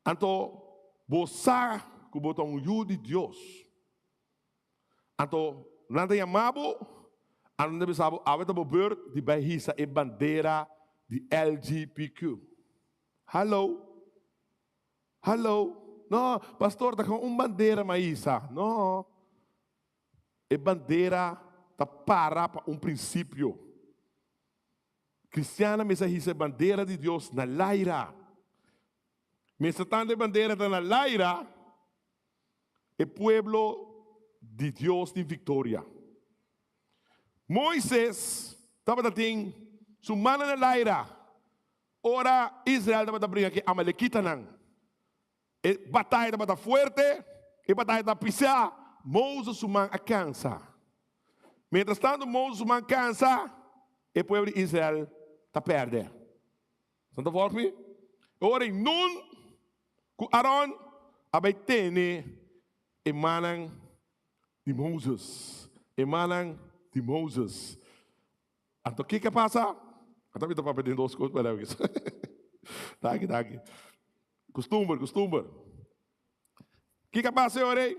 Anto bo sa ku bo ta un yu di Dios. Anto nan ta yama bo, anto nan ta bisa bo, awe ta bo beurt di bai hisa e bandera di LGPQ. Hallo? Hallo? No, pastor, ta con un bandera m'a hisa. No. E bandera ta para pa un principio. Cristiannan mester hisa e bandera di Dios na laira. Mester tanto e bandera ta na laira, E pueblo di Dios tin victoria. Moises tabata tin su mannan na laira ora Israel tabata bringa ku e amalekitanan. E bataya tabata fuerte, e bataya tabata pisá, Moses su man a kansa. Mientras tanto Moses su man kansa, e pueblo di Israel ta pèrdè. Nan ta volg mi? E ora ei Nun ku Aron a bai tene e mannan di Moses, e mannan di Moses. Anto kiko a pasa? Ata mi ta papia den dos kos pa leu kis. Danki, danki. Kustumber, kustumber. Kiko a pasa e ora ei?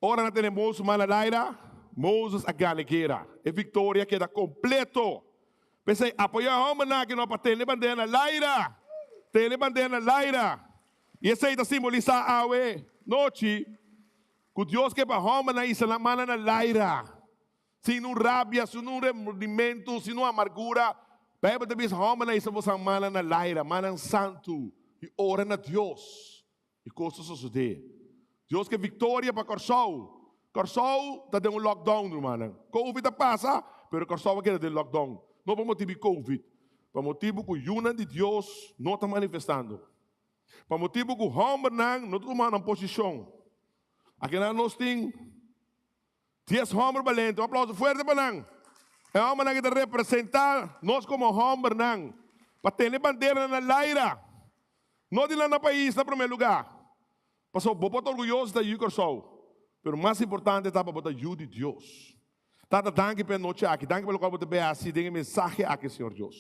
Ora nan tene Moses man na laira, Moses a gana e gera. E viktoria keda kompleto. P'esei, apoyá e hòmbernan aki no pa tene bandera na laira. Tene bandera na laira. I esei ta simbolisá awe nochi ku Dios ke pa hòmbernan hisa nan mannan na laira. Sin un rabia, sin un remordimentu, sin un amargura. Beibel ta bisa, Hòmbernan hisa boso mannan na laira, mannan santu, i ora na Dios. E kos ta sosodé. Dios ke viktoria pa Kòrsou. Kòrsou ta den un lockdown, rumannan. Covid a pasa, pero Kòrsou a keda den lockdown. No pa motibu di Covid, pa motibu ku yunan di Dios no ta manifestando. Pa motibu ku hòmbernan no ta tuma nan posishon. Akinan nos tin dies hòmber balente. Un aplauso fuerte pa nan. E hòmbernan aki ta representá nos komo hòmbernan pa tene banderanan na laira. No di nan na pais na promé lugá. Pasobra bo por ta orguyoso di ta yu di Kòrsou, pero mas importante ta pa bo ta yu di Dios. Tata, danki pa e nochi aki. Danki pa lokual bo ta bay hasi den e mensahe aki, Señor Dios.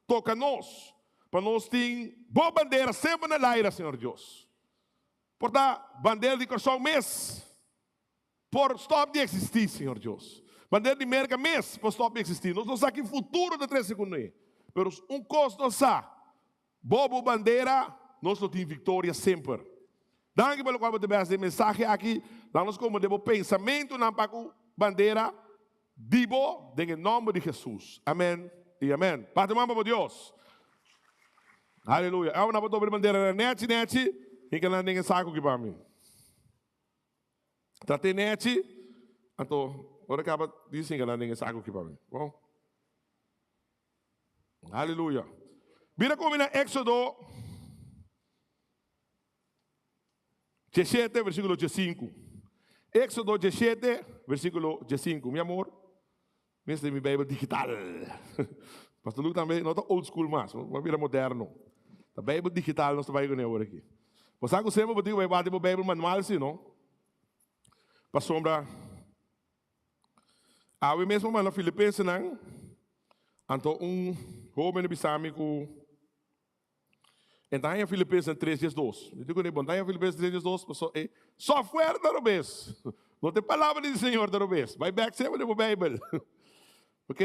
Toka nos pa nos tin bo bandera semper na laira, Señor Dios. Por ta bandera di Kòrsou mes. Por stop di existi, Señor Dios. Bandera di Merca mes por stop di existi. Nos no sa ki futuro ta trece cu ne. Pero un cos nos sa, bo bo bandera, nos lo tin victoria semper. Danki pa locual bo ta bes den mensahe aki. Laga nos comprende bo pensamentonan pa cu bandera di bo den e nomber di Jesus. Amen y amen. Bati man pa bo Dios. Aleluya. Awe nan bo dobre bandera na nechi nechi, hinca nan den e saco aki pa mi. Ta te nechi, anto ora kaba di singa nan den e saku aki pa mi. Bon. Aleluya. Bira ku mi na Éxodo 17, versíkulo 15. Éxodo 17, versíkulo 15. Mi amor, mi mi Bijbel digital. Pastor Luke tambe no ta old school mas, bo bira moderno. Ta Bijbel digital nos ta bai kuné awor aki. Bo sa ku semper bo tin ku bai bati bo Bijbel manual si no? Pasobra awe mes bo manda Filipensenan, anto un hoben a bisa mi ku E ta haña Filipenses 3 diesdos. Mi di kuné, bo no ta haña Filipenses 3 diesdos pasobra e software ta robes. No ta e palabra di Señor ta robes. Bai bèk semper den bo Beibel. Ok?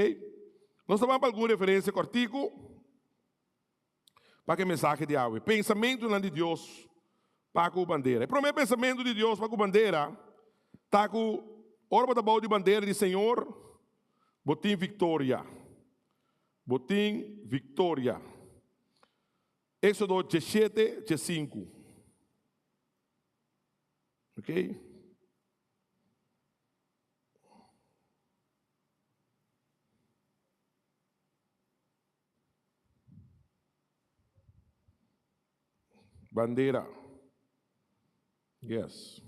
Nos ta ban pa algun referensia kòrtiku pa ku e mensahe di awe. Pensamentunan di Dios pa ku bandera. E promé pensamentu di Dios pa ku bandera ta ku ora bo ta bou di bandera di Señor, bo tin viktoria. Bo tin viktoria. Éxodo 17, 15. Ok. Bandera. Yes.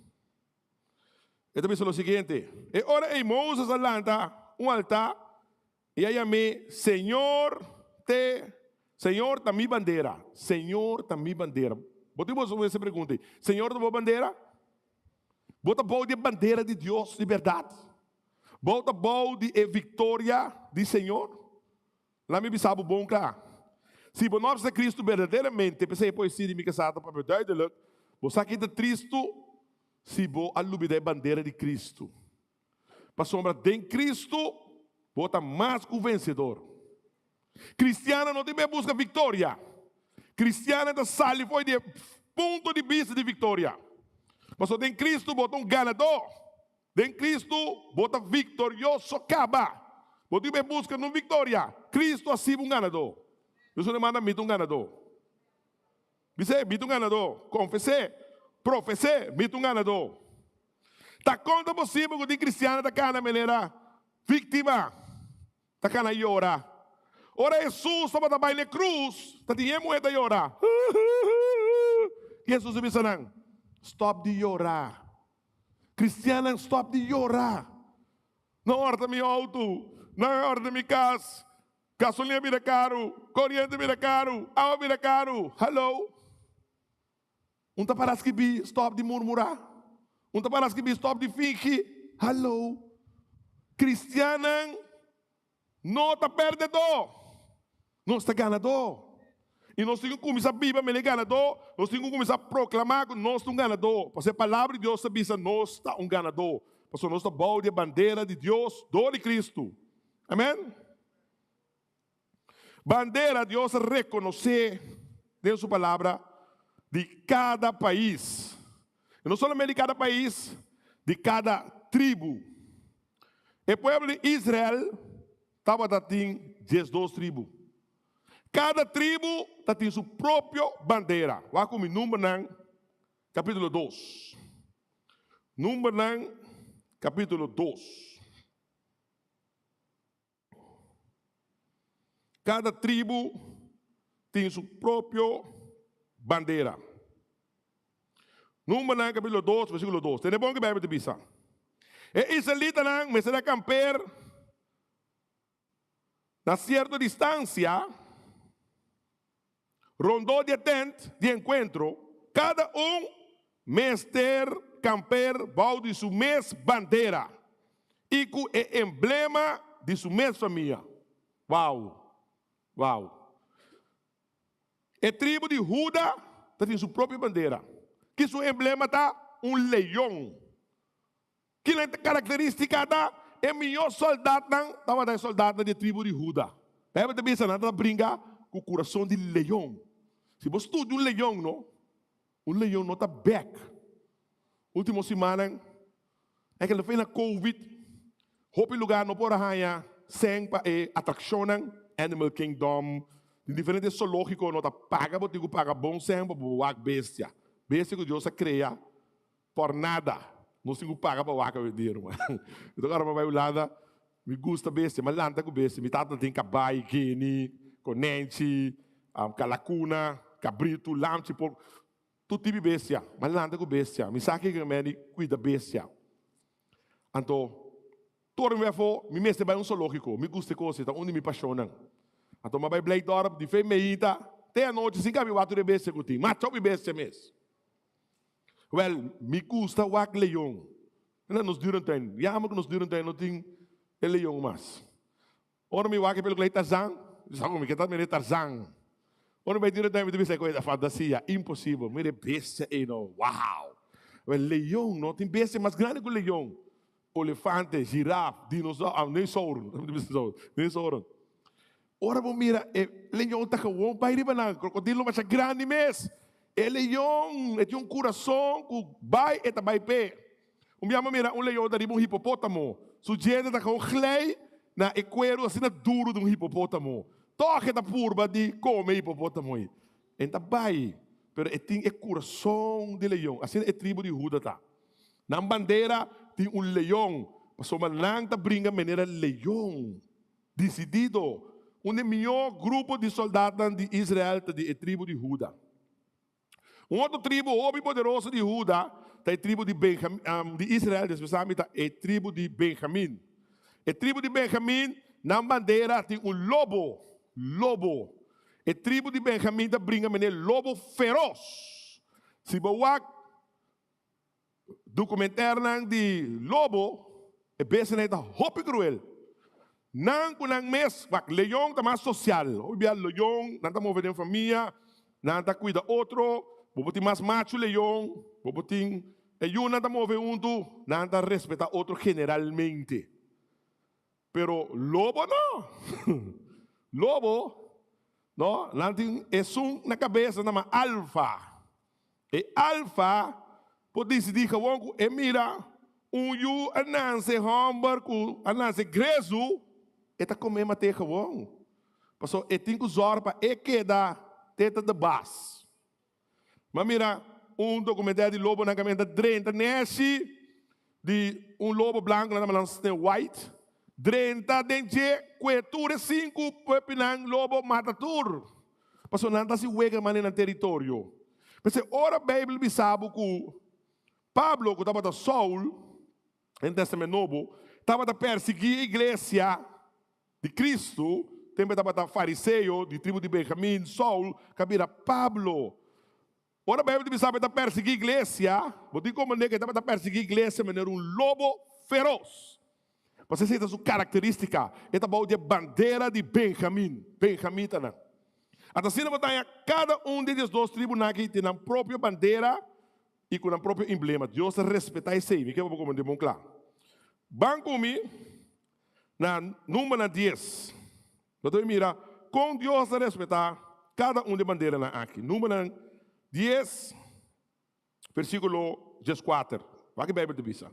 E ta bisa lo siguiente. E ora ei Moses a lanta un altar i a yam'é Señor te Señor ta mi bandera. Señor ta mi bandera. Bo tin boso mester pregunta ei, Señor ta bo bandera? Bo ta bou di e bandera di Dios di bèrdat? Bo ta bou di e viktoria di Señor? Laat mi bisa bo bon kla. Si bo no a bisa Cristo berdaderamente, p'esei e poesia di mi kasá ta papia duidelijk, bo sa ki ta tristu si bo a lubida e bandera di Cristo. Pasobra den Cristo bo ta mas ku vensedor. Cristiannan no tin be buska viktoria. Cristiannan ta sali for di e punto di bista di viktoria. Pasobra den Cristo bo ta un ganadó. Den Cristo bo ta victorioso caba. Bo tin be busca nun victoria. Cristo a siba un ganador. Dios no manda mi ta un ganador. Bis'é, mi ta un ganador. Confes'é, profes'é, mi ta un ganador. Ta con ta posibel cu tin cristiano ta cana manera victima, ta cana yora? Ora Jesus tabata bay n'e cruz, ta tin e muher ta yora. Jesus a bisa nan, Stop di yora. Cristiannan stop di yora. No horta mi auto, no horta mi cas, gasolina bira caro, coriente bira caro, awa bira caro. Hallo. Un ta para skibi stop di murmura. Un ta para skibi stop di fingi. Hallo. Cristiannan No ta perdedó, nos ta ganadó. I nos tin ku kuminsá biba manera ganadó, nos tin ku kuminsá proklamá ku nos ta un ganadó, pasobra e Palabra di Dios ta bisa nos ta un ganadó, pasobra nos ta bou di e bandera di Dios dor di Kristu. Amèn. Bandera Dios a rekonosé den su Palabra di kada pais. I no solamente di kada pais, di kada tribu. E pueblo di Israel tabata tin diesdos tribu. Kada tribu ta tin su propio bandera. Wak ku mi Numbernan kapítulo dos. Numbernan kapítulo dos. Kada tribu tin su propio bandera. Numbernan capítulo 2, versículo 2. Tende bon ke Bijbel ta bisa. E israelitanan mester a kamper na sierto distansia rondó di e tent di enkuentro, kada un mester kamper bou di su mes bandera i ku e emblema di su mes famia. Wou! Wou! E tribu di Huda ta tin su propio bandera, ki su emblema ta un leon. Ki nan karakterístika ta? E mihó sòldatnan tabata e sòldatnan di e tribu di Huda. Beibel ta bisa nan tabata bringa ku kurason di leon. Si bo studia un leon no, un leon no ta bèk. Último simannan e ke na covid hopi lugá no por a haña sèn pa e atrakshonnan, Animal Kingdom, tin diferente zoológiko no ta paga, bo tin ku paga bon sèn pa bo wak bestia. Bestia ku Dios a krea. Por nada. Nos tin ku paga pa wak awendia, ruman. Mi ta kòrda pa bai Hulanda, mi gusta bestia, mi a lanta ku bestia. Mi tata tin kabai, geni, konènchi, kalakuna, kabritu, lamchi, porko, tur tipo di bestia. Mi a lanta ku bestia. Mi sa kiko mei di kuida bestia. Anto, tur mi bai afó, mi mester bai un zoológiko. Mi gusta e kos ei, ta un di mi pashonnan. Anto mi a bai Blijdorp di fe meinta te anochi sin kabi wak tur e bestia ku tin. Masha hopi bestia mes. Wel, mi gusta wak leon. Na nos dierentuin, jammer ku nos dierentuin no tin e leon mas. Ora mi wak e pelikula di Tarzan, mi sa ku mi ke ta mira e Tarzan. Ora mi bai dierentuin mi ta bisa e fantasia, imposibel, mira e bestia ei no, wow! Wel, leon no tin bestia mas grandi ku leon. Olefante, giraf, dinosauro, dinosauro, dinosauro. Ora bo mira e leon ta gewoon bai riba nan, krokodil masha grandi mes. E leon e tin un kurason ku bai e ta bai p'e. Un bia mi a mira un leon ta riba un hipopótamo. Su djente ta gewoon glei na e kueru asina duru di un hipopótamo. Tòg e ta purba di kome e hipopótamo ei. E ta bai, pero e tin e kurason di leon. Asina e tribu di Huda ta. Nan bandera tin un leon, pasobra nan ta bringa manera leon, disidido. Un di e mihó grupo di sòldatnan di Israel ta di e tribu di Huda. Un otro tribu hopi poderoso di Huda ta e tribu di Benjamin, di Israel, despues ami ta e tribu di Benjamin. E tribu di Benjamin, nan bandera tin un lobo, lobo. E tribu di Benjamin ta bringa manera lobo feros. Si bo wak Documentairenan di lobo, e bestianan ei ta hopi cruel. Nan cu nan mes, wak, leon ta mas social. Hopi bia leon, nan ta move den famia, nan ta cuida otro. Bo por tin mas machu leon, bo por tin e yunan ta move huntu, nan ta respeta otro generalmente. Pero lobo no. Lobo, no, nan tin esun na cabes nan nama alfa. E alfa por dicidi gewoon cu e mira un yu a nance homber cu a nance grezu, e ta come mate gewoon. Pasobra e tin cu zorg pa e keda te ta de baas. M'a mira un documentario di lobonan caminda ta drenta neshi di un lobo blanco nan ta manda Snow White drenta den dje cue tur e sinku puepinan lobo mata tur pasobra nan ta haci wega man den nan teritorio. P'esei ora Bijbel bisa bo cu Pablo cu tabata Saul den Testament Nobo tabata persigui e iglesia di Cristo, tempu e tabata fariseo di tribu di Benjamin, Saul, ka bira Pablo. Ora Bijbel ta bisa ku e ta persiguí iglesia, bo tin komprendé ku e tabata persiguí iglesia manera un lobo feros. Pasobra esei ta su karakterístika, e ta bou di e bandera di Benjamin, benjamitanan. Ata asina bo ta haña kada un di diesdos tribunan aki tin nan propio bandera i ku nan propio emblema. Dios ta respetá esei. Mi ke pa bo komprendé bon kla. Ban ku mi Na Númeronan dies, bo ta mira kon Dios ta respetá kada un di e banderanan aki. Númeronan dies, versíkulo dieskuater. Wak e Beibel ta bisa.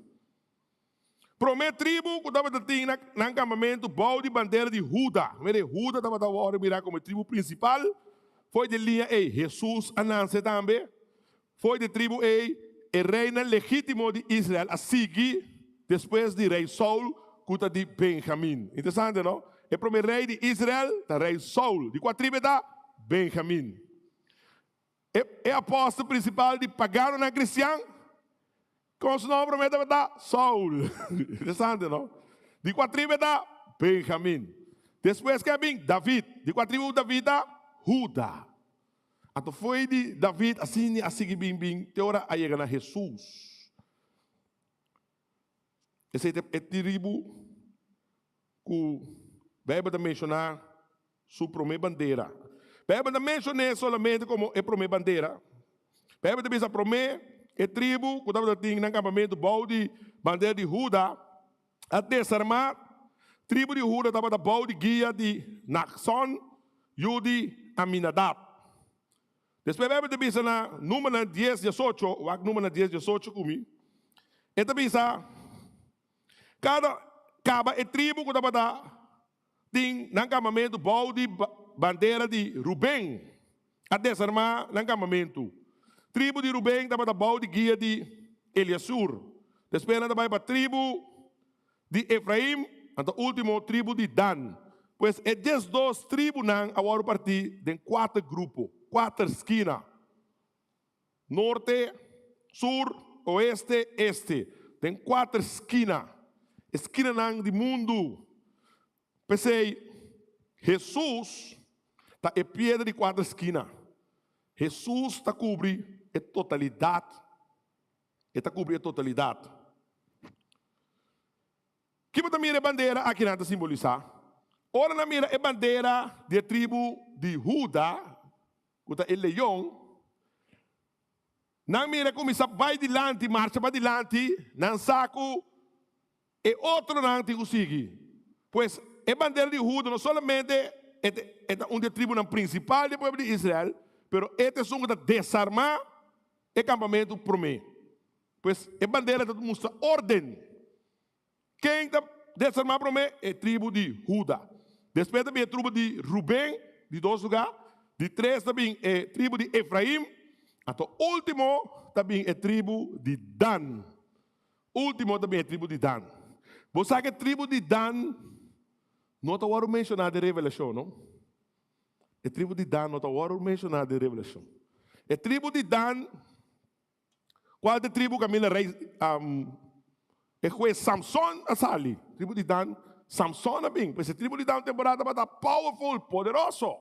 Promé tribu ku tabata tin na nan kampamentu bou di bandera di Huda. Mira, Huda tabata wòrdu mirá komo e tribu prinsipal. Foi di e liña ei Hesus a nase tambe. Foi di tribu ei e reinan legítimo di Israel a sigui despues di rei Saul ku ta di Benjamin. Interesante, no? E promé rei di Israel ta rei Saul. Di kua tribu e ta? Benjamin. E e apòstel prinsipal di paganonan kristian, kon su nòmber promé tabata? Saul. Interesante, no? Di kua tribu e ta? Benjamin. Despues ke a bin David. Di kua tribu David ta? Huda. Anto fo'i di David asina a sigui bin bin te ora a yega na Hesus. Esei ta e tribu ku Beibel ta menshoná su promé bandera. Beibel ta menshon'é solamente komo e promé bandera. Beibel ta bisa promé e tribu ku tabata tin nan kampamentu bou di bandera di Huda a desarmá. Tribu di Huda tabata bou di guia di Nahson, yu di Aminadab. Despues Beibel ta bisa na Númeronan dies diesocho, wak Númeronan dies diesocho ku mi, e ta bisa, Kada kaba e tribu ku tabata tin nan kampamentu bou di bandera di Ruben a desarmá nan kampamentu. Tribu di Ruben tabata bou di guia di Eliasur. Despues nan ta bai pa tribu di Efraim, anto último tribu di Dan. Pues e diesdos tribunan a wòrdu partí den kuater grupo, kuater skina. Norte, sur, oeste, este, den kuater skina, e skinanan di mundu. P'esei, Hesus ta e piedra di kuater skina. Hesus ta kubri e totalidat, e ta kubri e totalidat. Ki bo ta mira e bandera akinan ta simbolisá? Ora nan mira e bandera di e tribu di Huda, ku ta e leon, nan mira kuminsá bai dilanti, marcha padilanti, nan sa ku e otronan tin ku sigui. Pues, e bandera di Huda no solamente e ta un di e tribunan prinsipal di e pueblo di Israel, pero e ta esun ku ta desarmá e kampamentu promé. Pues, e bandera ta mustra órden. Ken ta desarmá promé? E tribu di Huda. Despues ta bin e tribu di Ruben, di dos lugá. Di tres ta bin e tribu di Efraim. Anto último ta bin e tribu di Dan. Último ta bin e tribu di Dan. Bo sa ku e tribu di Dan no ta wòrdu menshoná den Revelashon, no? E tribu di Dan no ta wòrdu menshoná den Revelashon. E tribu di Dan, kual ta e tribu kaminda rei e hues Samson a sali? Tribu di Dan, Samson a bin. Pues e tribu di Dan un temporada tabata powerful, poderoso.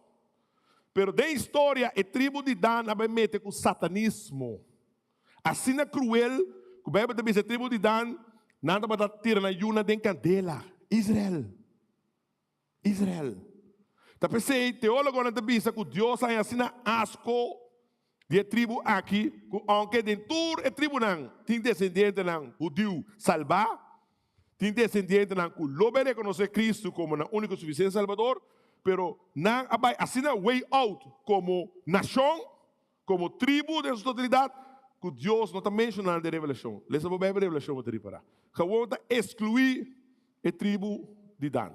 Pero den historia e tribu di Dan a bai mete ku satanismo. Asina kruel ku Beibel ta bisa e tribu di Dan, nan tabata tira nan yunan den kandela. Israel! Israel! Ta p'esei teólogonan ta bisa ku Dios a haña asina asko di e tribu aki ku ounke den tur e tribunan tin desendientenan hudiu salbá, tin desendientenan ku lo bai rekonosé Kristu komo nan úniko i sufisiente Salbador, pero nan a bai asina way out komo nashon Komo tribu den su totalidat ku Dios no ta menshoná den Revelashon. Lesa bo Beibel Revelashon bo ta ripará. Gewon ta eskluí e tribu di Dan.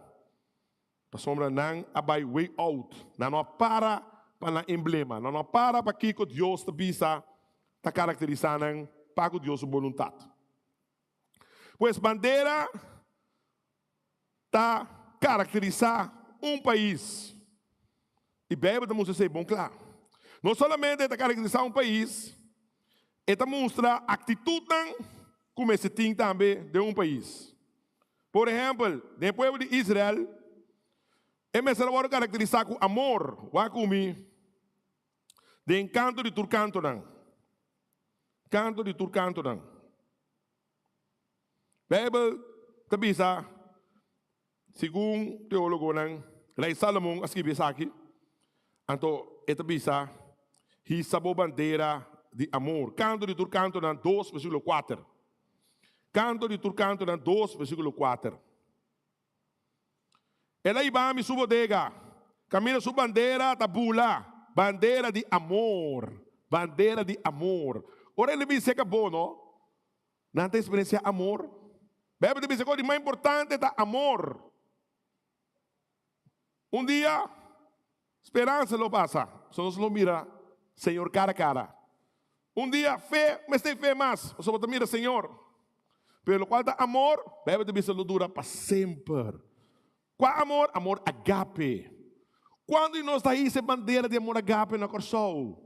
Pasobra nan a bai way out. Nan no a para pa nan emblema. Nan no a para pa kiko Dios ta bisa ta karakterisá nan pa ku Dios su boluntat. Pues bandera ta karakterisá un pais. I Beibel ta mustra esei bon kla. No solamente e ta karakterisá un pais, e ta mustra aktitutnan ku mester tin tambe den un pais. Por ehèmpel, den e pueblo di Israel, e mester a wòrdu karakterisá ku amor. Wak ku mi den Kanto di Tur Kantonan. Kanto di Tur Kantonan. Beibel ta bisa, segun teólogonan, Rei Salomon a skibi esaki, anto e ta bisa, Hisa bo bandera di amor. Kanto di Tur Kantonan dos, versíkulo kuater. Kanto di Tur Kantonan dos, versíkulo kuater. El a hiba mi su bodega, kaminda su bandera ta bula, bandera di amor, bandera di amor. Ora el a bisa e kabo no, nan ta eksperensiá amor. Beibel ta bisa ku di mas importante ta amor. Un dia, speransa lo pasa, pasobra nos lo mira Señor kara kara. Un dia, fe mester fe mas, pasobra bo ta mira Señor. Pero lokual ta amor, Beibel ta bisa lo dura pa semper. Kua amor? Amor agape. Kuantu di nos ta hisa e bandera di amor agape na Kòrsou?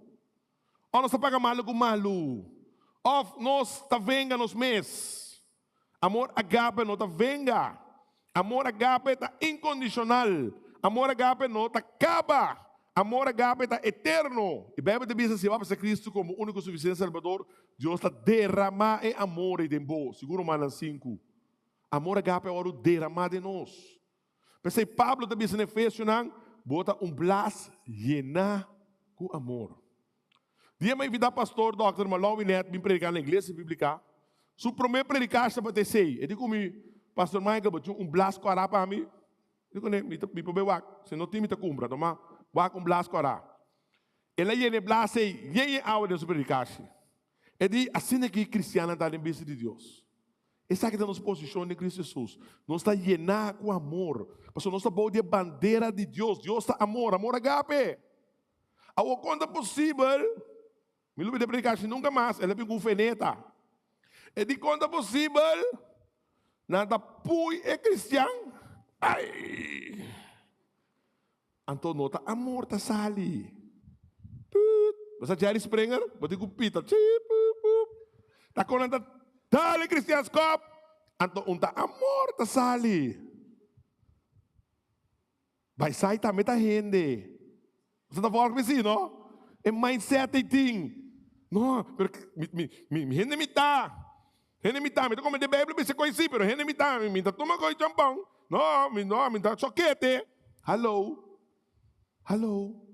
Òf nos ta paga malu ku malu? Òf nos ta venga nos mes? Amor agape no ta venga. Amor agape ta inkondishonal. Amor agape no ta kaba. Amor agape ta eterno. E Beibel ta bisa si bo a pasa Kristu komo úniko sufisiente Salbador, Dios ta derama e amor ei den bo, segun Romanan sinku. Amor agape a wòrdu deramá den nos. P'esei Pablo ta bisa na Efesionan, Bo ta un blas yená ku amor. Dia mi a invitá pastor Dòkter Malou Winet bin prediká na Iglesia Bíblika, su promé predikashi tabata esei. E di ku mi, Pastor Michael, bo tin un blas kòrá pa mi? Mi di kuné, Mi ta, mi por bai wak. Si no tin, mi ta kumpra. Tuma, wak un blas kòrá. El a yena e blas ei yen yen awa den su predikashi. E di, Asina aki kristiannan ta den bista di Dios. Esaki ta nos posishon den Kristu Hesus. Nos ta yená ku amor, pasobra nos ta bou di e bandera di Dios. Dios ta amor, amor agape. Awor kon ta posibel, mi lo bira prediká ashi nunka mas, el a bin ku un feneta. E di kon ta posibel nan ta pui e kristian, ai! Anto no ta amor ta sali. Put! Bo sa Jerry Springer? Bo tin ku pita, chip, pup, pup. Ta kon nan ta dal e kristian skòp, anto un ta amor ta sali. Bai sai tambe ta hende. Bo ta volg mi si, no? E mindset ei tin. No, pero mi, mi, mi, mi hende mi ta. Hende mi ta. Mi ta come de Bijbel bisa koi si, pero hende mi ta. Mi, mi ta tuma koi champon. No, mi no, mi ta sokete. Hallo. Hallo.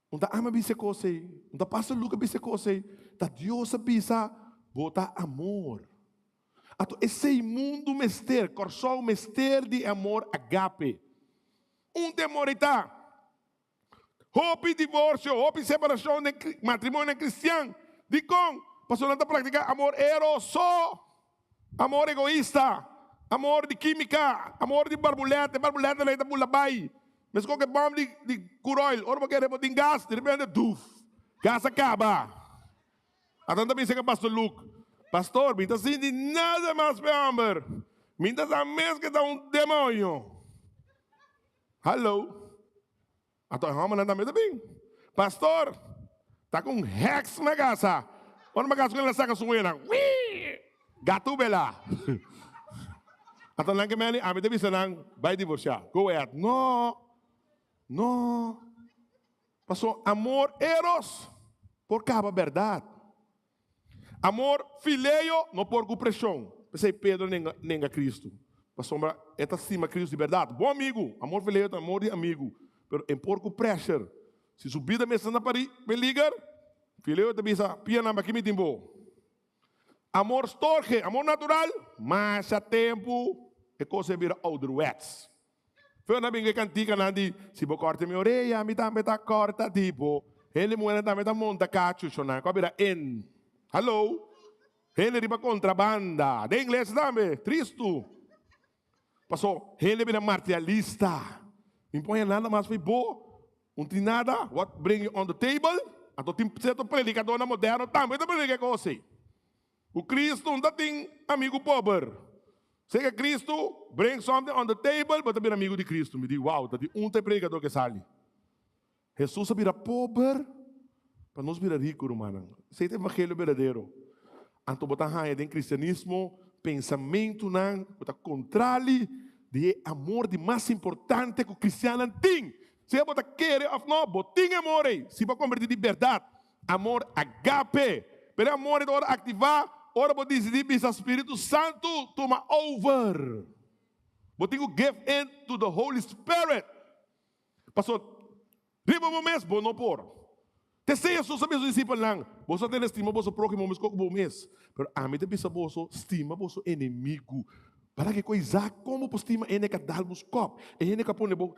Un ta ama bisa e kos ei. Un ta Pastor Luke a bisa e kos ei. Ta Dios a bisa, bo ta amor. Anto esei mundu mester, Kòrsou mester di e amor agape. Un temor ei ta. Hopi divorsio, hopi separashon den matrimonionan kristian. Dikon? Pasobra nan ta praktiká amor eros so, amor egoista, amor di kímika, amor di barbulèt. E barbulètnan ei ta bula bai. Meskos ku e bòm di kuroil, ora bo kere bo tin gas, di repente duf, gas a kaba. Atan ta bisa ku Pastor Luke. Pastor, mi ta sinti nada mas p'e hòmber. Mi ta sa mes ku e ta un demoño. Hallo. Anto e hòmbernan tambe ta bin. Pastor, ta ku un hèks na kasa. Ora mi a kasa ku el a saka su wena. Wii! Gatu bela. Anto nan ke meni, ami ta bisa nan, bai divorsiá. Go ahead. No! No! Pasobra amor eros por kaba bèrdat. Amor fileo no por ku preshon. P'esei Pedro nenga nenga Kristu, pasobra e ta stima Kristu di bèrdat. Bon amigu, amor fileo ta amor di amigu, pero e por ku pressure. Si su bida mester na pari peliger, fileo ta bisa, Pianan baki mi tin bo. Amor storge, amor natural, masha tempu e kos a bira ouderwets. Feo nan bin ku e kantikanan di, Si bo kòrta mi orea, mi tambe ta kòrta di bo. Hende muhénan tambe ta monta kachu, shonnan ku a bira en. Hallo! Hende riba kontrabanda. Den ingles tambe. Tristu. Paso, hende bira martialista. Mi por haña nada mas fo'i bo. Un tin nada, what bring you on the table? Anto tin sierto predikadónan moderno tambe ta predika e kos ei. Ku Cristo un ta tin amigu pober. Seka Cristo bring something on the table, bo ta bira amigu di Cristo. Mi di, wow, ta di un ta e predicador ke sali. Jesus a bira pober pa nos bira riku, rumannan. Esei ta evangelio berdadero. Anto bo ta haña den cristianismo pensamentunan ku ta kontrali di e amor di mas importante ku cristiannan tin. Sea bo ta kere òf no, bo tin e amor ei, si bo a kombertí di bèrdat. Amor agape. Pero e amor ei ta ora aktivá ora bo disidí bisa Spiritu Santu tuma over. Bo tin ku give in to the Holy Spirit. Pasobra riba bo mes bo no por. T'esei Hesus a bisa su disipelnan, Boso a tene stima boso próhimo meskos ku bo mes. Pero ami ta bisa boso, stima boso enemigu. Para ke ku Isaac kon bo por stima hende ku a dal bo skòp, e hende ku a pone bo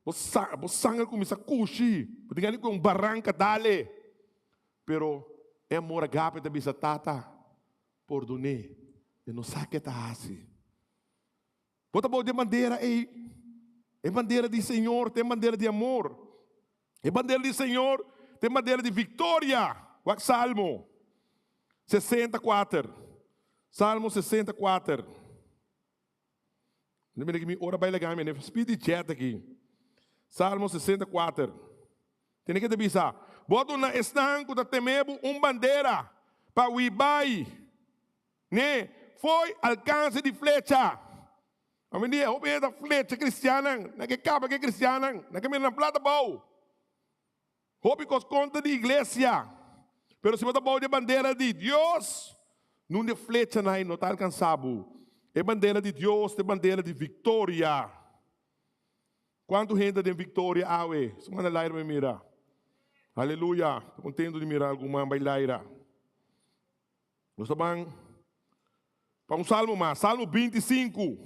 Bo sa, bo sanger kuminsá kushi. Bo tin gana di ku un baranka dale. Pero e amor agape ta bisa, Tata, pordon'é, e no sa ke ta hasi. Bo ta bou di e bandera ei. E bandera di Señor ta e bandera di amor. E bandera di Señor ta e bandera di viktoria. Wak Salmo 64. Salmo 64. Mi mira ki mi ora bai laga mi ne speed di jet aki. Salmo 64. Tene ke ta bisa, Bo a duna esnan ku ta teme bo un bandera pa hui bai ne foi alkanse di flecha. Awendia hopi hende ta flecha kristiannan, nan ke kaba ke kristiannan, nan ke mira nan plata bou. Hopi kos kontra di iglesia, pero si bo ta bou di e bandera di Dios, nun di e flechanan ei no ta alkansá bo. E bandera di Dios ta e bandera di viktoria. Kuantu hende ta den viktoria awe? Su manda laira pa mi mira. Aleluya! Ta kontentu di mira algun man bai laira. Nos ta ban pa un salmo mas, Salmo 25.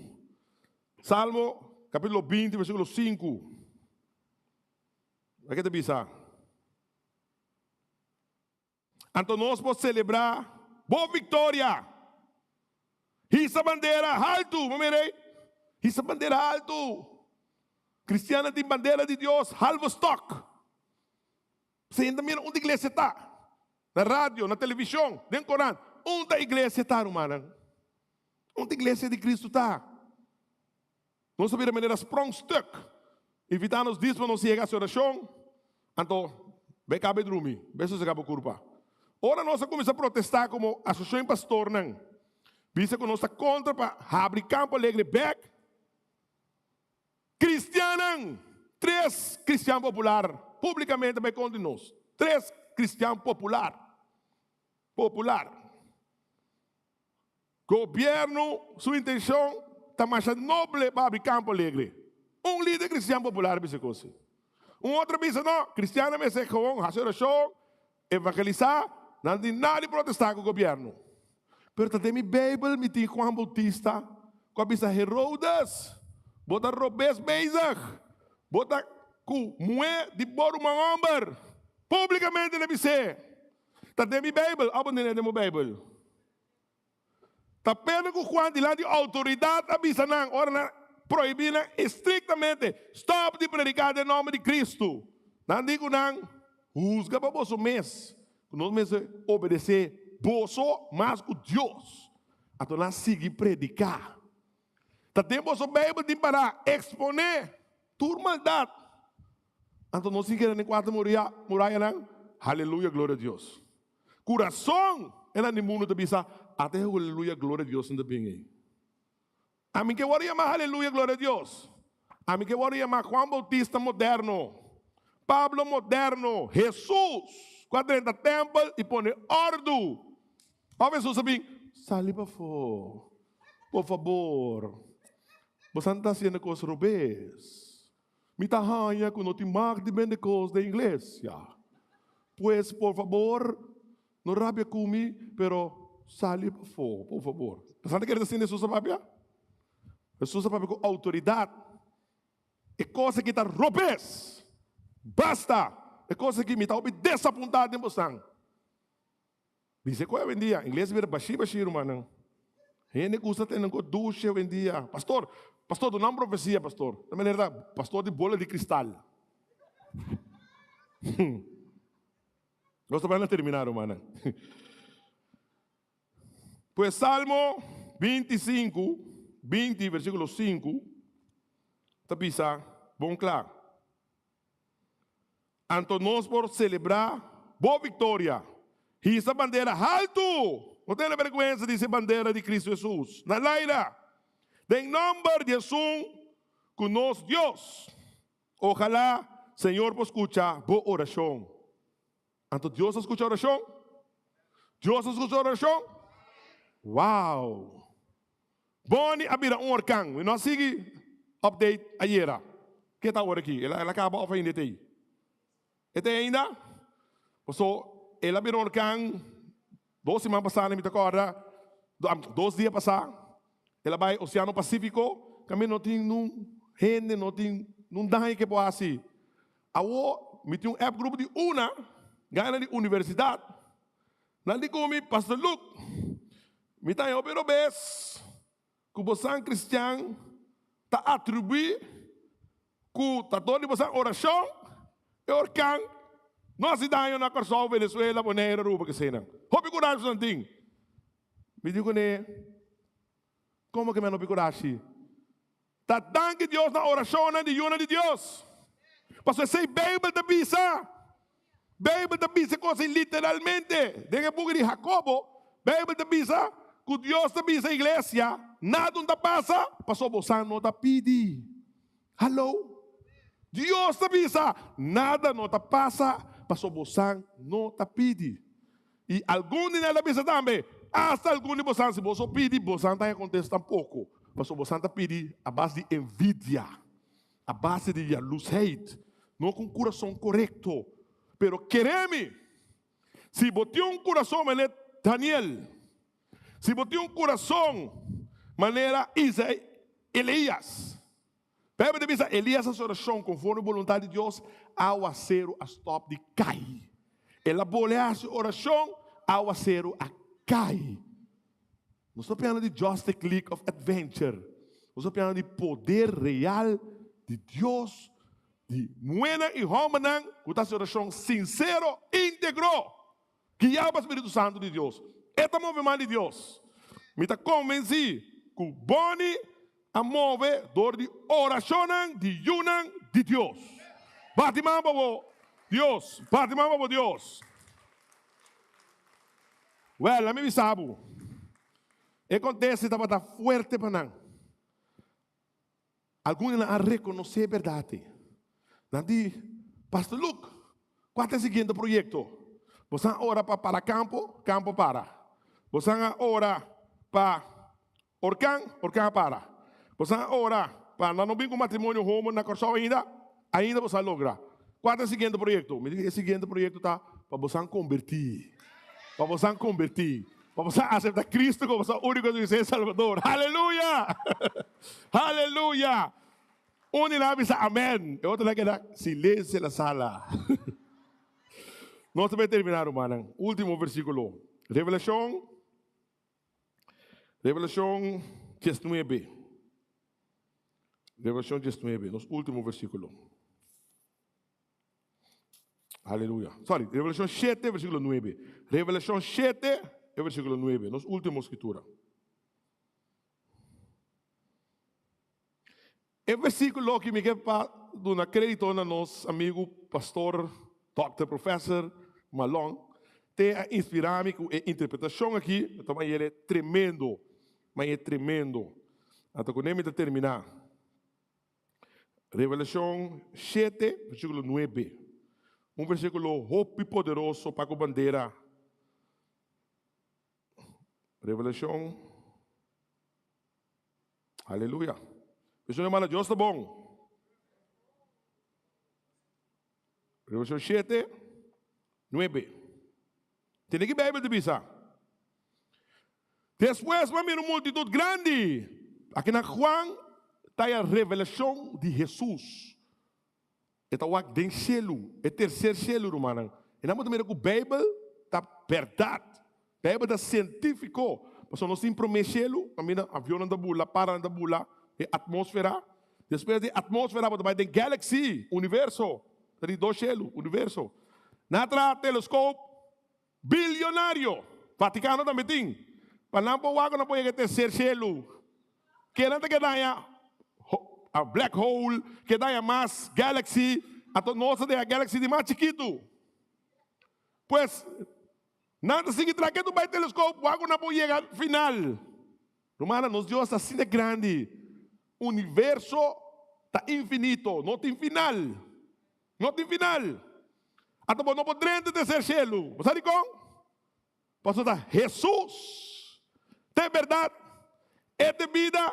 Salmo kapítulo 20, versíkulo 5. Loke ta bisa? Anto nos por selebrá bo viktoria. Hisa bandera haltu. Bo mira ei? Hisa bandera haltu. Kristiannan tin bandera di Dios halve stok. P'esei hende ta mira unda iglesia ta. Na radio, na televishon, den korant. Unda iglesia ta, rumannan? Unda iglesia di Kristu ta? Nos a bira manera sprongstuk. Invitá nos dis pa nos yega hasi orashon, anto bai kaba e drumi, bai sosegá bo kurpa. Ora nos a kuminsá protestá komo Asosiashon di Pastornan, bisa ku nos ta kontra pa habri Kampo Alegre bèk, kristiannan, tres kristian popular públikamente bai kontra di nos. Tres kristian popular, popular. Gobierno su intencion ta masha noble pa abri Campo Alegre. Un lider cristian popular a bisa cos si. Un otro a bisa no, cristiannan mester gewoon haci oracion, evangelisa, nan tin nada di protesta cu gobierno. Pero ta den mi Bijbel mi tin Juan Bautista cu a bisa Herodes, bo ta robes bezig, bo ta cu muhe di bo ruman homber. Publicamente el a bis'é. Ta den mi Bijbel, abo no den bo Bijbel? Ta pena ku Juan dilanti outoridat a bisa nan ora nan prohibí nan estriktamente, Stòp di prediká den nòmber di Kristu. Nan di ku nan, Husga pa boso mes, ku nos mester obedesé boso mas ku Dios. Anto nan sigui prediká. Ta den boso Beibel tin pará, eksponé tur maldat. Anto nos tin keda den kuater murayanan? Haleluya, gloria a Dios. Ku rason e nan di mundu ta bisa, Ata e haleluya, gloria a Dios nan ta bin ei. Ami ke wòrdu yamá haleluya, gloria a Dios. Ami ke wòrdu yamá Juan Bautista moderno, Pablo moderno, Hesus ku a drenta tèmpel i pone òrdu. Òf Hesus a bin, Sali pafó, por fabor. Boso ta hasiendo kos robes. Mi ta haña ku no tin mag di bende kos den iglesia. Pues, por fabor, no rabia ku mi, pero sali pafó, por fabor. Boso ta kere ta sinti Hesus a papia? Hesus a papia ku outoridat. E kos aki ta robes! Basta! E kos aki mi ta hopi desapuntá den bosan. Bisa ku awendia ingles bira bashí bashí rumannan. Hende gusta tene ku dushi awendia. Pastor, pastor duna un profesia pastor. Ta manera ta pastor di bola di kristal. Nos ta bai na terminá rumannan. Pues Salmo 25, 20 versíkulo 5 ta bisa bon kla. Anto nos por selebrá bo viktoria. Hisa bandera haltu! No tene bèrgwensa di hisa e bandera di Kristu Hesus na laira. Den nòmber di esun ku nos Dios. Ojalá Señor por skucha bo orashon. Anto Dios a skucha orashon? Dios a skucha orashon? Wow! Bonnie a bira un orkan. Mi no a sigui update ayera. Ke ta awor aki? El a kaba of ainda e ta ei? E ta ei ainda? Paso el a bira un orkan dos siman pasá mi ta kòrda, dos dia pasá. El a bai Oseano Pasífiko, kaminda no tin nun hende, no tin nun daño ke por hasi. Awor mi tin un app grupo di una gana di universidat. Nan di ku mi, Pastor Luke, mi ta haña hopi robes ku bosan kristian ta atribuí ku ta dor di bosan orashon e orkan no hasi daño na Kòrsou, Venezuela, Boneiru, Aruba, kesenan. Hopi kurashi bosan tin. Mi di kuné, Komo ke mi a no hopi kurashi? Ta danki Dios na orashonnan di yunan di Dios. Pasobra esei Beibel ta bisa. Beibel ta bisa e kos ei literalmente. Den e buki di Hakobo, Beibel ta bisa ku Dios ta bisa iglesia, Nada no ta pasa pasobra bosan no ta pidi. Hallo? Dios ta bisa, Nada no ta pasa pasobra bosan no ta pidi. I algun di nan ta bisa tambe, Asta algun di bosan, si boso pidi, bosan ta haña kontesta tampoko, pasobra bosan ta pidi a base di envidia, a base di yalusheid, no ku un kurason korekto. Pero kere mi, si bo tin un kurason manera Daniel, si bo tin un kurason manera Elias, Bijbel ta bisa, Elias a hasi orashon konforme boluntat di Dios, awaseru a stòp di kai. El a bole hasi orashon, awaseru a kai. Nos ta piando di Justice League of Adventure. Nos ta piando di poder real di Dios, di muhénan i hòmbernan ku ta hasi orashon sinsero, íntegro, guiá pa spiritu santu di Dios. E ta move man di Dios. Mi ta konvensí ku Bonnie A move dor di orashonnan di yunan di Dios. Bati man pa bo Dios, bati man pa bo Dios. Wèl, lami bisa bo, e kontesta tabata fuerte pa nan. Algun di nan a rekonosé e bèrdat ei. Nan di, Pastor Luke, kua ta e siguiente proyekto? Bosan a ora pa para kampo, kampo para. Bosan a ora pa Orkan, orkan a para. Boso a ora pa nan no bin ku matrimonio homo na Kòrsou ainda? Ainda boso a logra. Kua ta e siguiente proyekto? Mi di e siguiente proyekto ta pa boso kombertí. Pa boso kombertí. Pa boso aseptá Kristu komo boso úniko i suficiente Salbador. Haleluya! Haleluya! Un di nan a bisa amèn, e otro nan a keda silensio na sala. Nos ta bai terminá rumannan. Último versíkulo. Revelashon. Revelacion diesnuebe. Revelacion diesnuebe, nos ultimo versiculo. Aleluya. Sorry, Revelacion shete, versiculo nuebe. Revelacion shete, e versíkulo 9, nos último skritura. E versíkulo aki mi ke pa duna krédito na nos amigu pastor Dòkter Professor Malon te a inspirá mi ku e interpretashon aki, mi ta manera tremendo, manera tremendo. Anto kuné mi ta terminá. Revelashon shete, versíkulo nuebe. Un versíkulo hopi poderoso pa ku bandera. Revelashon. Aleluya. Esun hermano, Dios ta bon. Revelashon 7, 9. Tene ki Bijbel ta bisa. Despues mi a mira un multitud grandi. Aki na Juan ta e revelashon di Hesus. E ta wak den shelu, e terser shelu, rumannan. E nan bo ta mira ku Beibel ta bèrdat. Beibel ta sientífiko. Pasobra nos tin promé shelu, kaminda avionnan ta bula, paranan ta bula, e atmósfera. Despues di atmósfera bo ta bai den galaxy, universo. Ta di dos shelu, universo. Nan a traha teleskop bilionario. Vatikano tambe tin. Pa nan por wak ku nan por yega e terser shelu. Kenan ta keda haña a black hole, keda haña mas galaxy, anto nos ta den a galaxy di mas chikitu. Pues, nan ta sigui traha ketu bai telescoop wak ku nan por yega final. Rumannan, nos Dios ta asina grandi. Universo ta infinito, no tin final. No tin final. Anto bo no por drenta tercer shelu. Bo sa dikon? Pasobra ta Hesus ta e bèrdat, e ta e bida,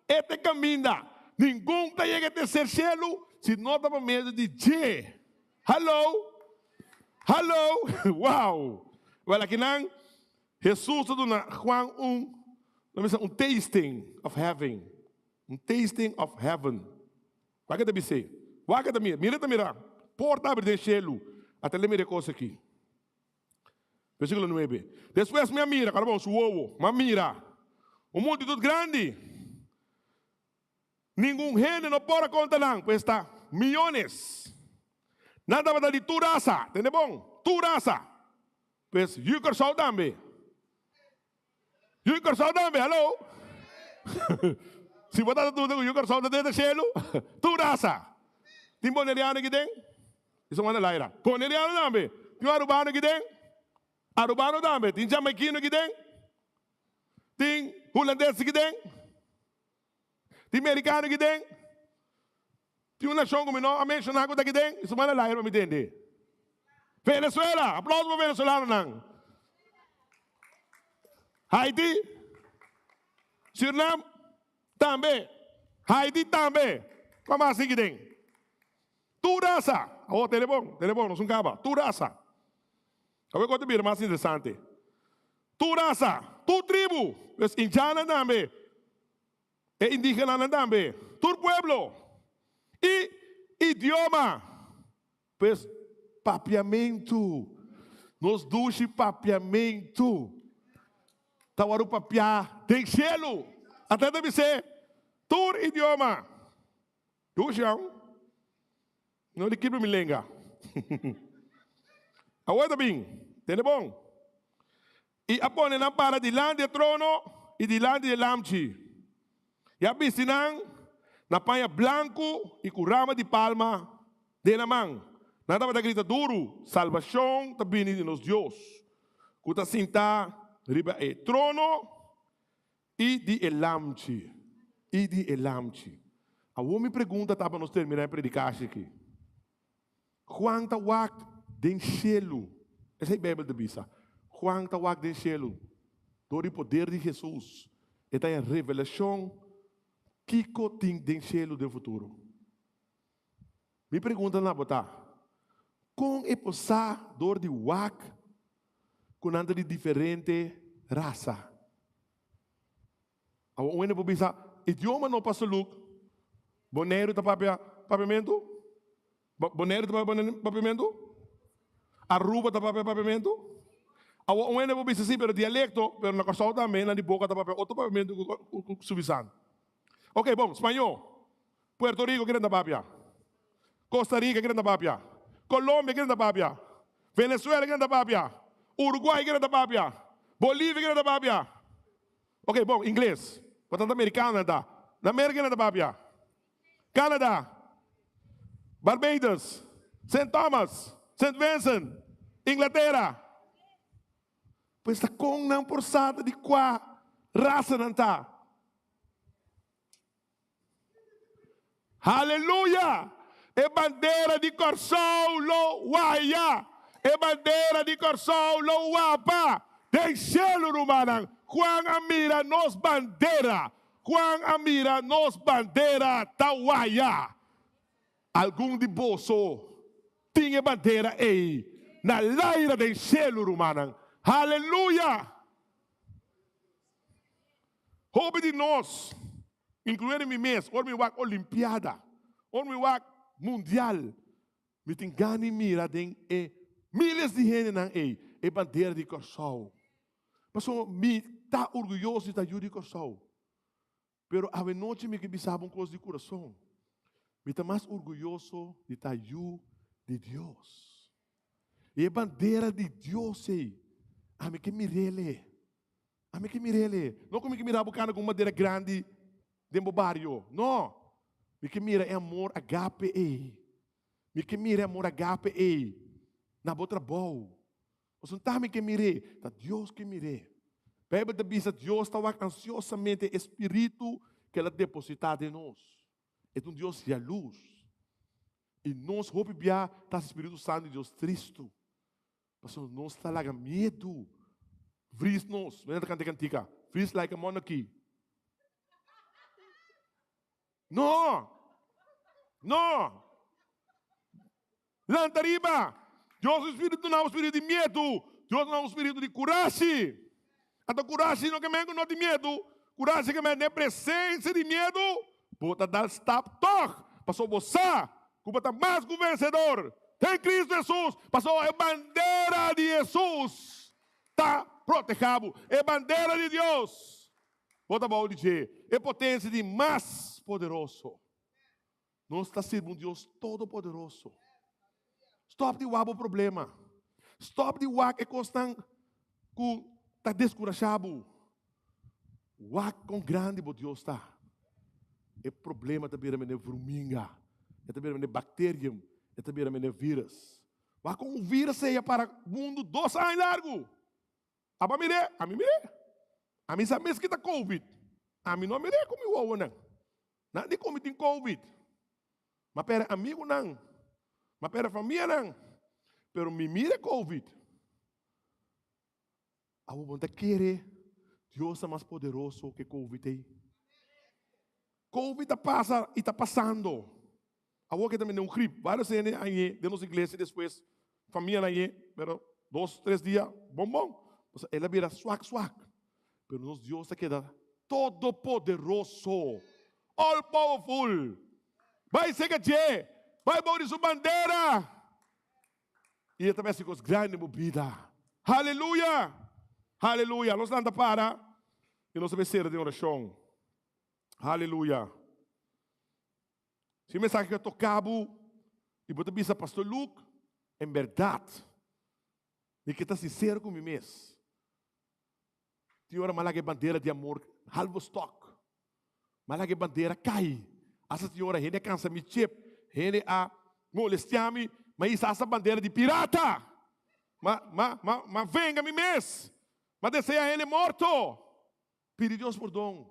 e ta e kaminda. Ningun ta yega e terser shelu si no ta pa medio di dje. Hallo! Hallo! Wow! Wèl akinan Hesus ta duna Juan un, lo mi bisa un tasting of heaven. Un tasting of heaven. Wak e ta bis'é. Wak e ta mira. Mira e ta mira. Porta abri den shelu. Ata el a mira e kos aki. Versíkulo nuebe, Despues mi a mira, kòrda bon, su wowo, mi a mira un multitut grandi, ningun hende no por a konta nan, pues ta miónes. Nan tabata di tur rasa, tende bon, tur rasa, pues yu Kòrsou tambe. Yu Kòrsou tambe, haló! Si bo ta duda ku yu Kòrsou ta den shelu, tur rasa. Tin boneriano aki den? Esei wanda laira. Boneriano tambe. Tin arubano aki den? Arubano tambe. Tin jamaikino aki den? Tin hulandes aki den? Tin merikano aki den? Tin un nashon ku mi no a menshoná ku ta aki den? Esei wanda laira pa mi tende. Venezuela! Aplauso pa venezolanonan. Haiti, Surinam tambe, Haiti tambe. Kua mas tin aki den? Tur rasa. Awor tene bon, tene bon, nos un kaba. Tur rasa. Awor kos ta bira mas interesante. Tur rasa, tur tribu, pues indiannan tambe. E indígenanan tambe, tur pueblo i idioma. Pues papiamentu, nos dushi papiamentu ta wòrdu papiá den shelu. Ata ta bis'é tur idioma. Dushi aun? No di kibra mi lenga. Awor ta bin, tende bon. I a pone nan para dilanti e trono i dilanti di e Lamchi, i a bisti nan na paña blanku i ku rama di palma den nan man. Nan tabata grita duru, Salbashon ta bini di nos Dios, ku ta sintá riba e trono i di e Lamchi, i di e Lamchi. Awor mi pregunta ta pa nos terminá e predikashi aki. Juan ta wak den shelu. Esei Beibel ta bisa. Juan ta wak den shelu. Dor di poder di Hesus, e ta haña revelashon kiko tin den shelu den futuro. Mi pregunta na bo ta, kon e por sa dor di wak ku nan ta di diferente rasa? Awor un hende por bisa, idioma no Pastor Luke, Boneiru ta papia papiamentu? Boneiru ta papia papiamentu? Aruba ta papia papiamentu? Awor un hende por bisa si, pero dialecto, pero na Kòrsou tambe nan di boka ta papia otro papiamentu ku subisan. Ok, bon, spañó, Puerto Rico kinan ta papia? Costa Rica kinan ta papia? Colombia kinan ta papia? Venezuela kinan ta papia? Uruguay kinan ta papia? Bolivia ken nan ta papia? Ok, bon, ingles. Bo tanta americano nan ta. Na Merca ken nan ta papia? Canada, Barbados, Saint Thomas, Saint Vincent, Inglatera. Pues ta con nan por sa ta di cua rasa nan ta? Haleluya! E bandera di Kòrsou lo waya! E bandera di Kòrsou lo wapa den shelu, rumannan! Juan a mira nos bandera! Juan a mira nos bandera ta waya! Algun di boso tin e bandera ei na laira den shelu, rumannan! Haleluya! Hopi di nos, incluyendo mi mes, ora mi wak Olimpiada, ora mi wak Mundial, mi tin gana di mira den e miles di hendenan ei e bandera di Kòrsou. Pasobra mi ta orguyoso di ta yu di Kòrsou. Pero awenochi mi ke bisa bo un kos di kurason. Mi ta mas orguyoso di ta yu di Dios. I e bandera di Dios ei, ami ke mir'el. Ami ke mir'el. No ku mi ke mira bo kana ku un bandera grandi den bo bario. No. Mi ke mira e amor agape ei. Mi ke mira e amor agape ei na bo trabou. Pasobra ta mi ke mir'é, ta Dios ke mir'é. Beibel ta bisa Dios ta wak ansiosamente e spiritu ku el a depositá den nos. E ta un Dios yalurs. I nos hopi bia ta hasi spiritu santu di Dios tristu. Pasobra nos ta laga miedu vris nos. Mira ta kanta e kantika, Vris like a monarchy. No! No! Lanta riba! Dios su spiritu no ta un spiritu di miedu, Dios ta un spiritu di kurashi. Anto kurashi no ke men ku no tin miedu, kurashi ke men den presensia di miedu, bo ta dal stap tòg, pasobra bo sa ku bo ta mas ku vensedor den Kristu Hesus, pasobra e bandera di Hesus ta proteha bo, e bandera di Dios. Bo ta bou di dje, e potensia di mas poderoso. Nos ta sirbi un Dios todopoderoso. Stòp di wak bo problema. Stòp di wak e kosnan ku ta deskurashá bo. Wak kon grandi bo Dios ta. E problema ta bira mene vruminga, e ta bira mene bakterium, e ta bira mene vírus. Wak kon un vírus seya para mundu dos aña largu. Abo a mir'é? Ami mir'é. Ami sa mes ki ta covid. Ami no a mir'é ku mi wowonan. Nan di ku mi tin covid. Mi a pèrdè amigunan. Mi a pèrdè famianan. Pero mi mira e covid. Abo bo no ta kere Dios ta mas poderoso ke covid ei? Covid ta pasa i ta pasando. Awor ke ta mende un grip. Varios hende a hañ'é den nos iglesia despues famianan hañ'é, pero dos, tres dia bon bon. Pasobra el a bira swak swak. Pero nos Dios ta keda todopoderoso, all powerful. Bai sega dje, bai bou di su bandera. I e ta bai hasi kos grandi den bo bida. Haleluya! Haleluya! Nos lanta para i nos ta bai sera den orashon. Haleluya! Si mensahe a toka bo i bo ta bisa, Pastor Luke, en bèrdat mi ke ta sinsero ku mi mes. Tin ora mi a laga e bandera di amor halvo stok. Mi a laga e bandera kai. Asta tin ora hende a kansa mi chep, hende a molestia mi, mi a hisa asta bandera di pirata. Ma, ma, ma, ma venga mi mes. Mi a desea hende morto. Pidi Dios pordon.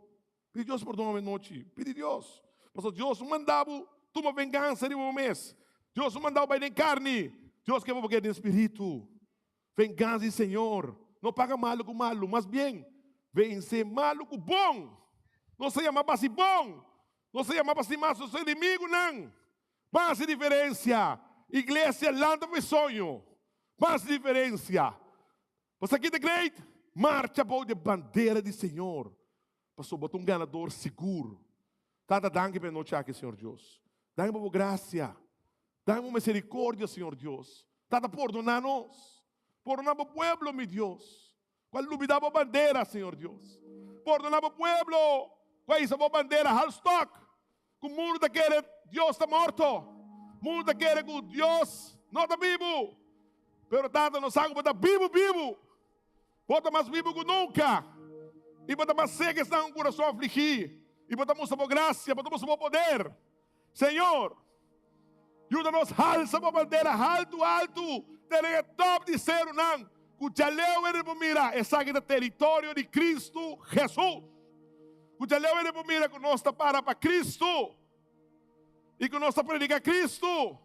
Pidi Dios pordon awe nochi. Pidi Dios. Pasobra Dios no manda bo tuma vengansa riba bo mes. Dios no manda bo bai den karni. Dios ke pa bo keda den spiritu. Vengansa di Señor. No paga malu ku malu. Mas bien, vense malu ku bon. Nos ta yama pa hasi bon. Nos ta yama pa stima nos enemigunan. Ban hasi diferensia. Iglesia, lanta pa e soño. Ban hasi diferensia. Pasobra ki ta great? Marcha bou di e bandera di Señor, pasobra bo ta un ganador sigur. Tata, danki pa e nochi aki, Señor Dios. Danki pa bo grasia. Danki pa bo misericordia, Señor Dios. Tata, pordona nos. Pordona bo pueblo, mi Dios, ku a lubida bo bandera, Señor Dios. Pordona bo pueblo ku a hisa bo bandera halfstok, ku mundu ta kere Dios ta morto, mundu ta kere ku Dios no ta bibu. Pero Tata, nos sa ku bo ta bibu bibu. Bo ta mas bibu ku nunka, i bo ta mas seka esnan ku kurason afligí, i bo ta mustra bo grasia, bo ta mustra bo poder. Señor, yuda nos halsa bo bandera haltu haltu te den e tòp di serunan, ku djaleu hende por mira esaki ta teritorio di Kristu Hesus. Ku djaleu hende por mira ku nos ta para pa Kristu i ku nos ta prediká Kristu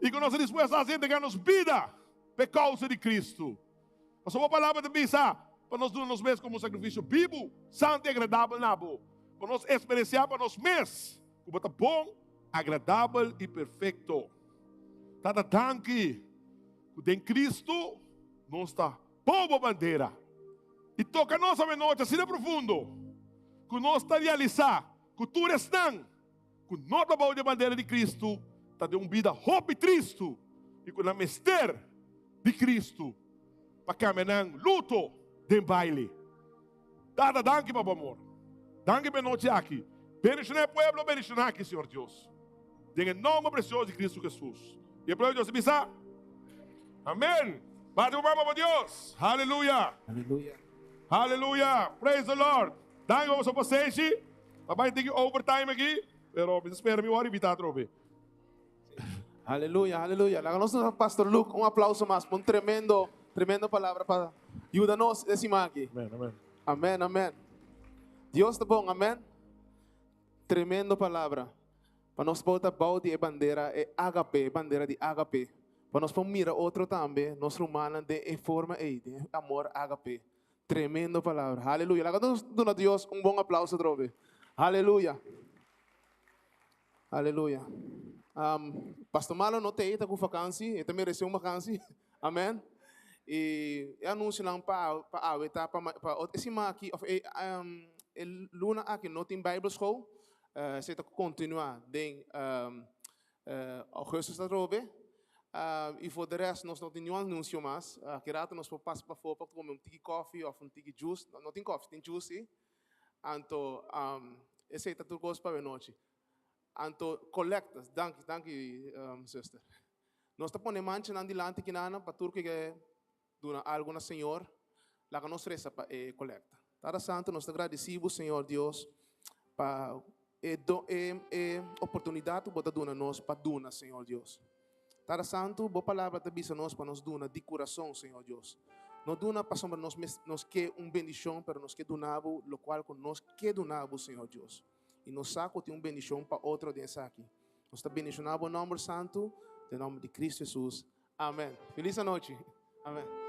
i ku nos ta dispuesto a hasi entregá nos bida p'e kousa di Kristu. Pasobra bo palabra ta bisa pa nos duna nos mes komo un sakrifisio bibu, santu i agradabel na bo, pa nos eksperensiá pa nos mes ku bo ta bon, agradabel i perfekto. Tata, danki ku den Kristu nos ta pou bo bandera i toka nos awenochi asina profundo ku nos ta realisá ku tur esnan ku no ta bou di e bandera di Kristu ta den un bida hopi tristu i ku nan mester di Kristu pa kambia nan luto den baile. Tata, danki pa bo amor. Danki pa e nochi aki. Bendishoná e pueblo bendishoná aki, Señor Dios. Den e nomber presioso di Kristu Hesus. I e pueblo di Dios ta bisa, Amen. Bati bo man pa bo Dios. Haleluya. Haleluya. Haleluya. Praise the Lord. Danki pa boso pasenshi. Ta bai tiki overtime aki, pero mi ta spera mi wòrdu invitá atrobe. Aleluya, aleluya. Laga nos duna Pastor Luke un aplauso mas pa un tremendo, tremendo palabra pa yuda nos e siman aki. Amen, amen. Amen, amen. Dios ta bon, amen. Tremendo palabra. Pa nos por ta bou di e bandera, e agape, e bandera di agape. Pa nos por mira otro tambe, nos rumannan den e forma ei, den e amor agape. Tremendo palabra. Aleluya. Laga nos duna Dios un bon aplauso atrobe. Aleluya. Aleluya. Um, Pastor Malo no te ta ku vakansi, e ta merece un vakansi. Amen. E e anuncionan pa pa awe ta pa pa e siman aki of e um, e luna aki no tin Bijbelschool. Uh, se ta continua den um, Augustus atrobe. I for de rest nos no tin niun anuncio mas. Aki rato nos por pasa pafó pa come un tiki koffie of un tiki juice. No, no tin koffie, tin juice si. Anto esey ta tur cos pa awenochi. Anto colecta, danki, danki zuster. Nos ta pone manchanan dilanti kinanan pa tur ke duna algo na Señor, laga nos resa pa e colecta. Tata Santo, nos ta gradeci bo, Señor Dios, pa e do, e, e oportunidad cu bo ta duna nos pa duna, Señor Dios. Tata Santo, bo palabra ta bisa nos pa nos duna di curason, Señor Dios. No duna pasobra nos mes, nos ke un bendicion, pero nos ke duna bo locual cu nos ke duna bo, Señor Dios. Y nos sa cu tin un bendicion pa otro den esaki. Nos ta bendiciona bo nomber santo, den nomber di Cristo Jesus. Amen. Feliz anochi. Amen.